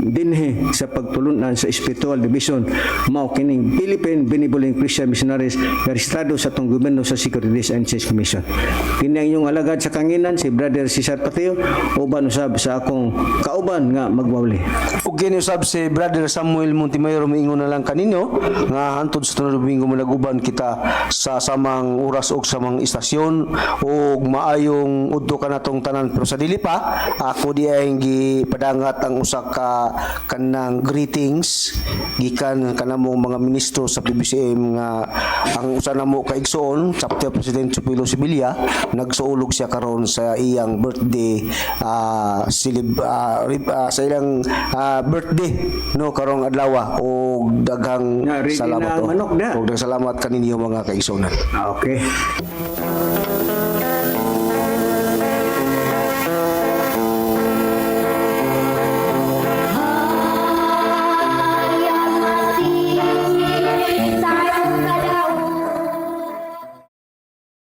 dinhi sa pagtulunan sa spiritual division, mao kining Philippine Benevolent Christian Missionaries nga rehistrado sa atong gobyerno sa Securities and Exchange Commission. Kini ang inyong alagad sa kanginan, si Brother Cesar Pateo, uban usab sa akong kauban nga magwawli. Ug kini usab si Brother Samuel Montemayor, miingon na lang kaninyo nga hantod sa tunod Domingo managuban kita sa samang oras ug samang istasyon ug maayong udto kanatong tanan, pero sa dili pa ako di ay Gipadangat ang usa ka kanang greetings gikan kanamong mga ministro sa PBCM nga ang usa namo ka igsoon, Chapter President Chupilo Sibilia, nagsuulog siya karon sa iyang birthday, silib, sa ilang birthday, no, karong adlaw, og daghang Na, ready salamat na ang oh. manok na. Og daghang salamat kaninyo, mga kaigsuonan. Okay.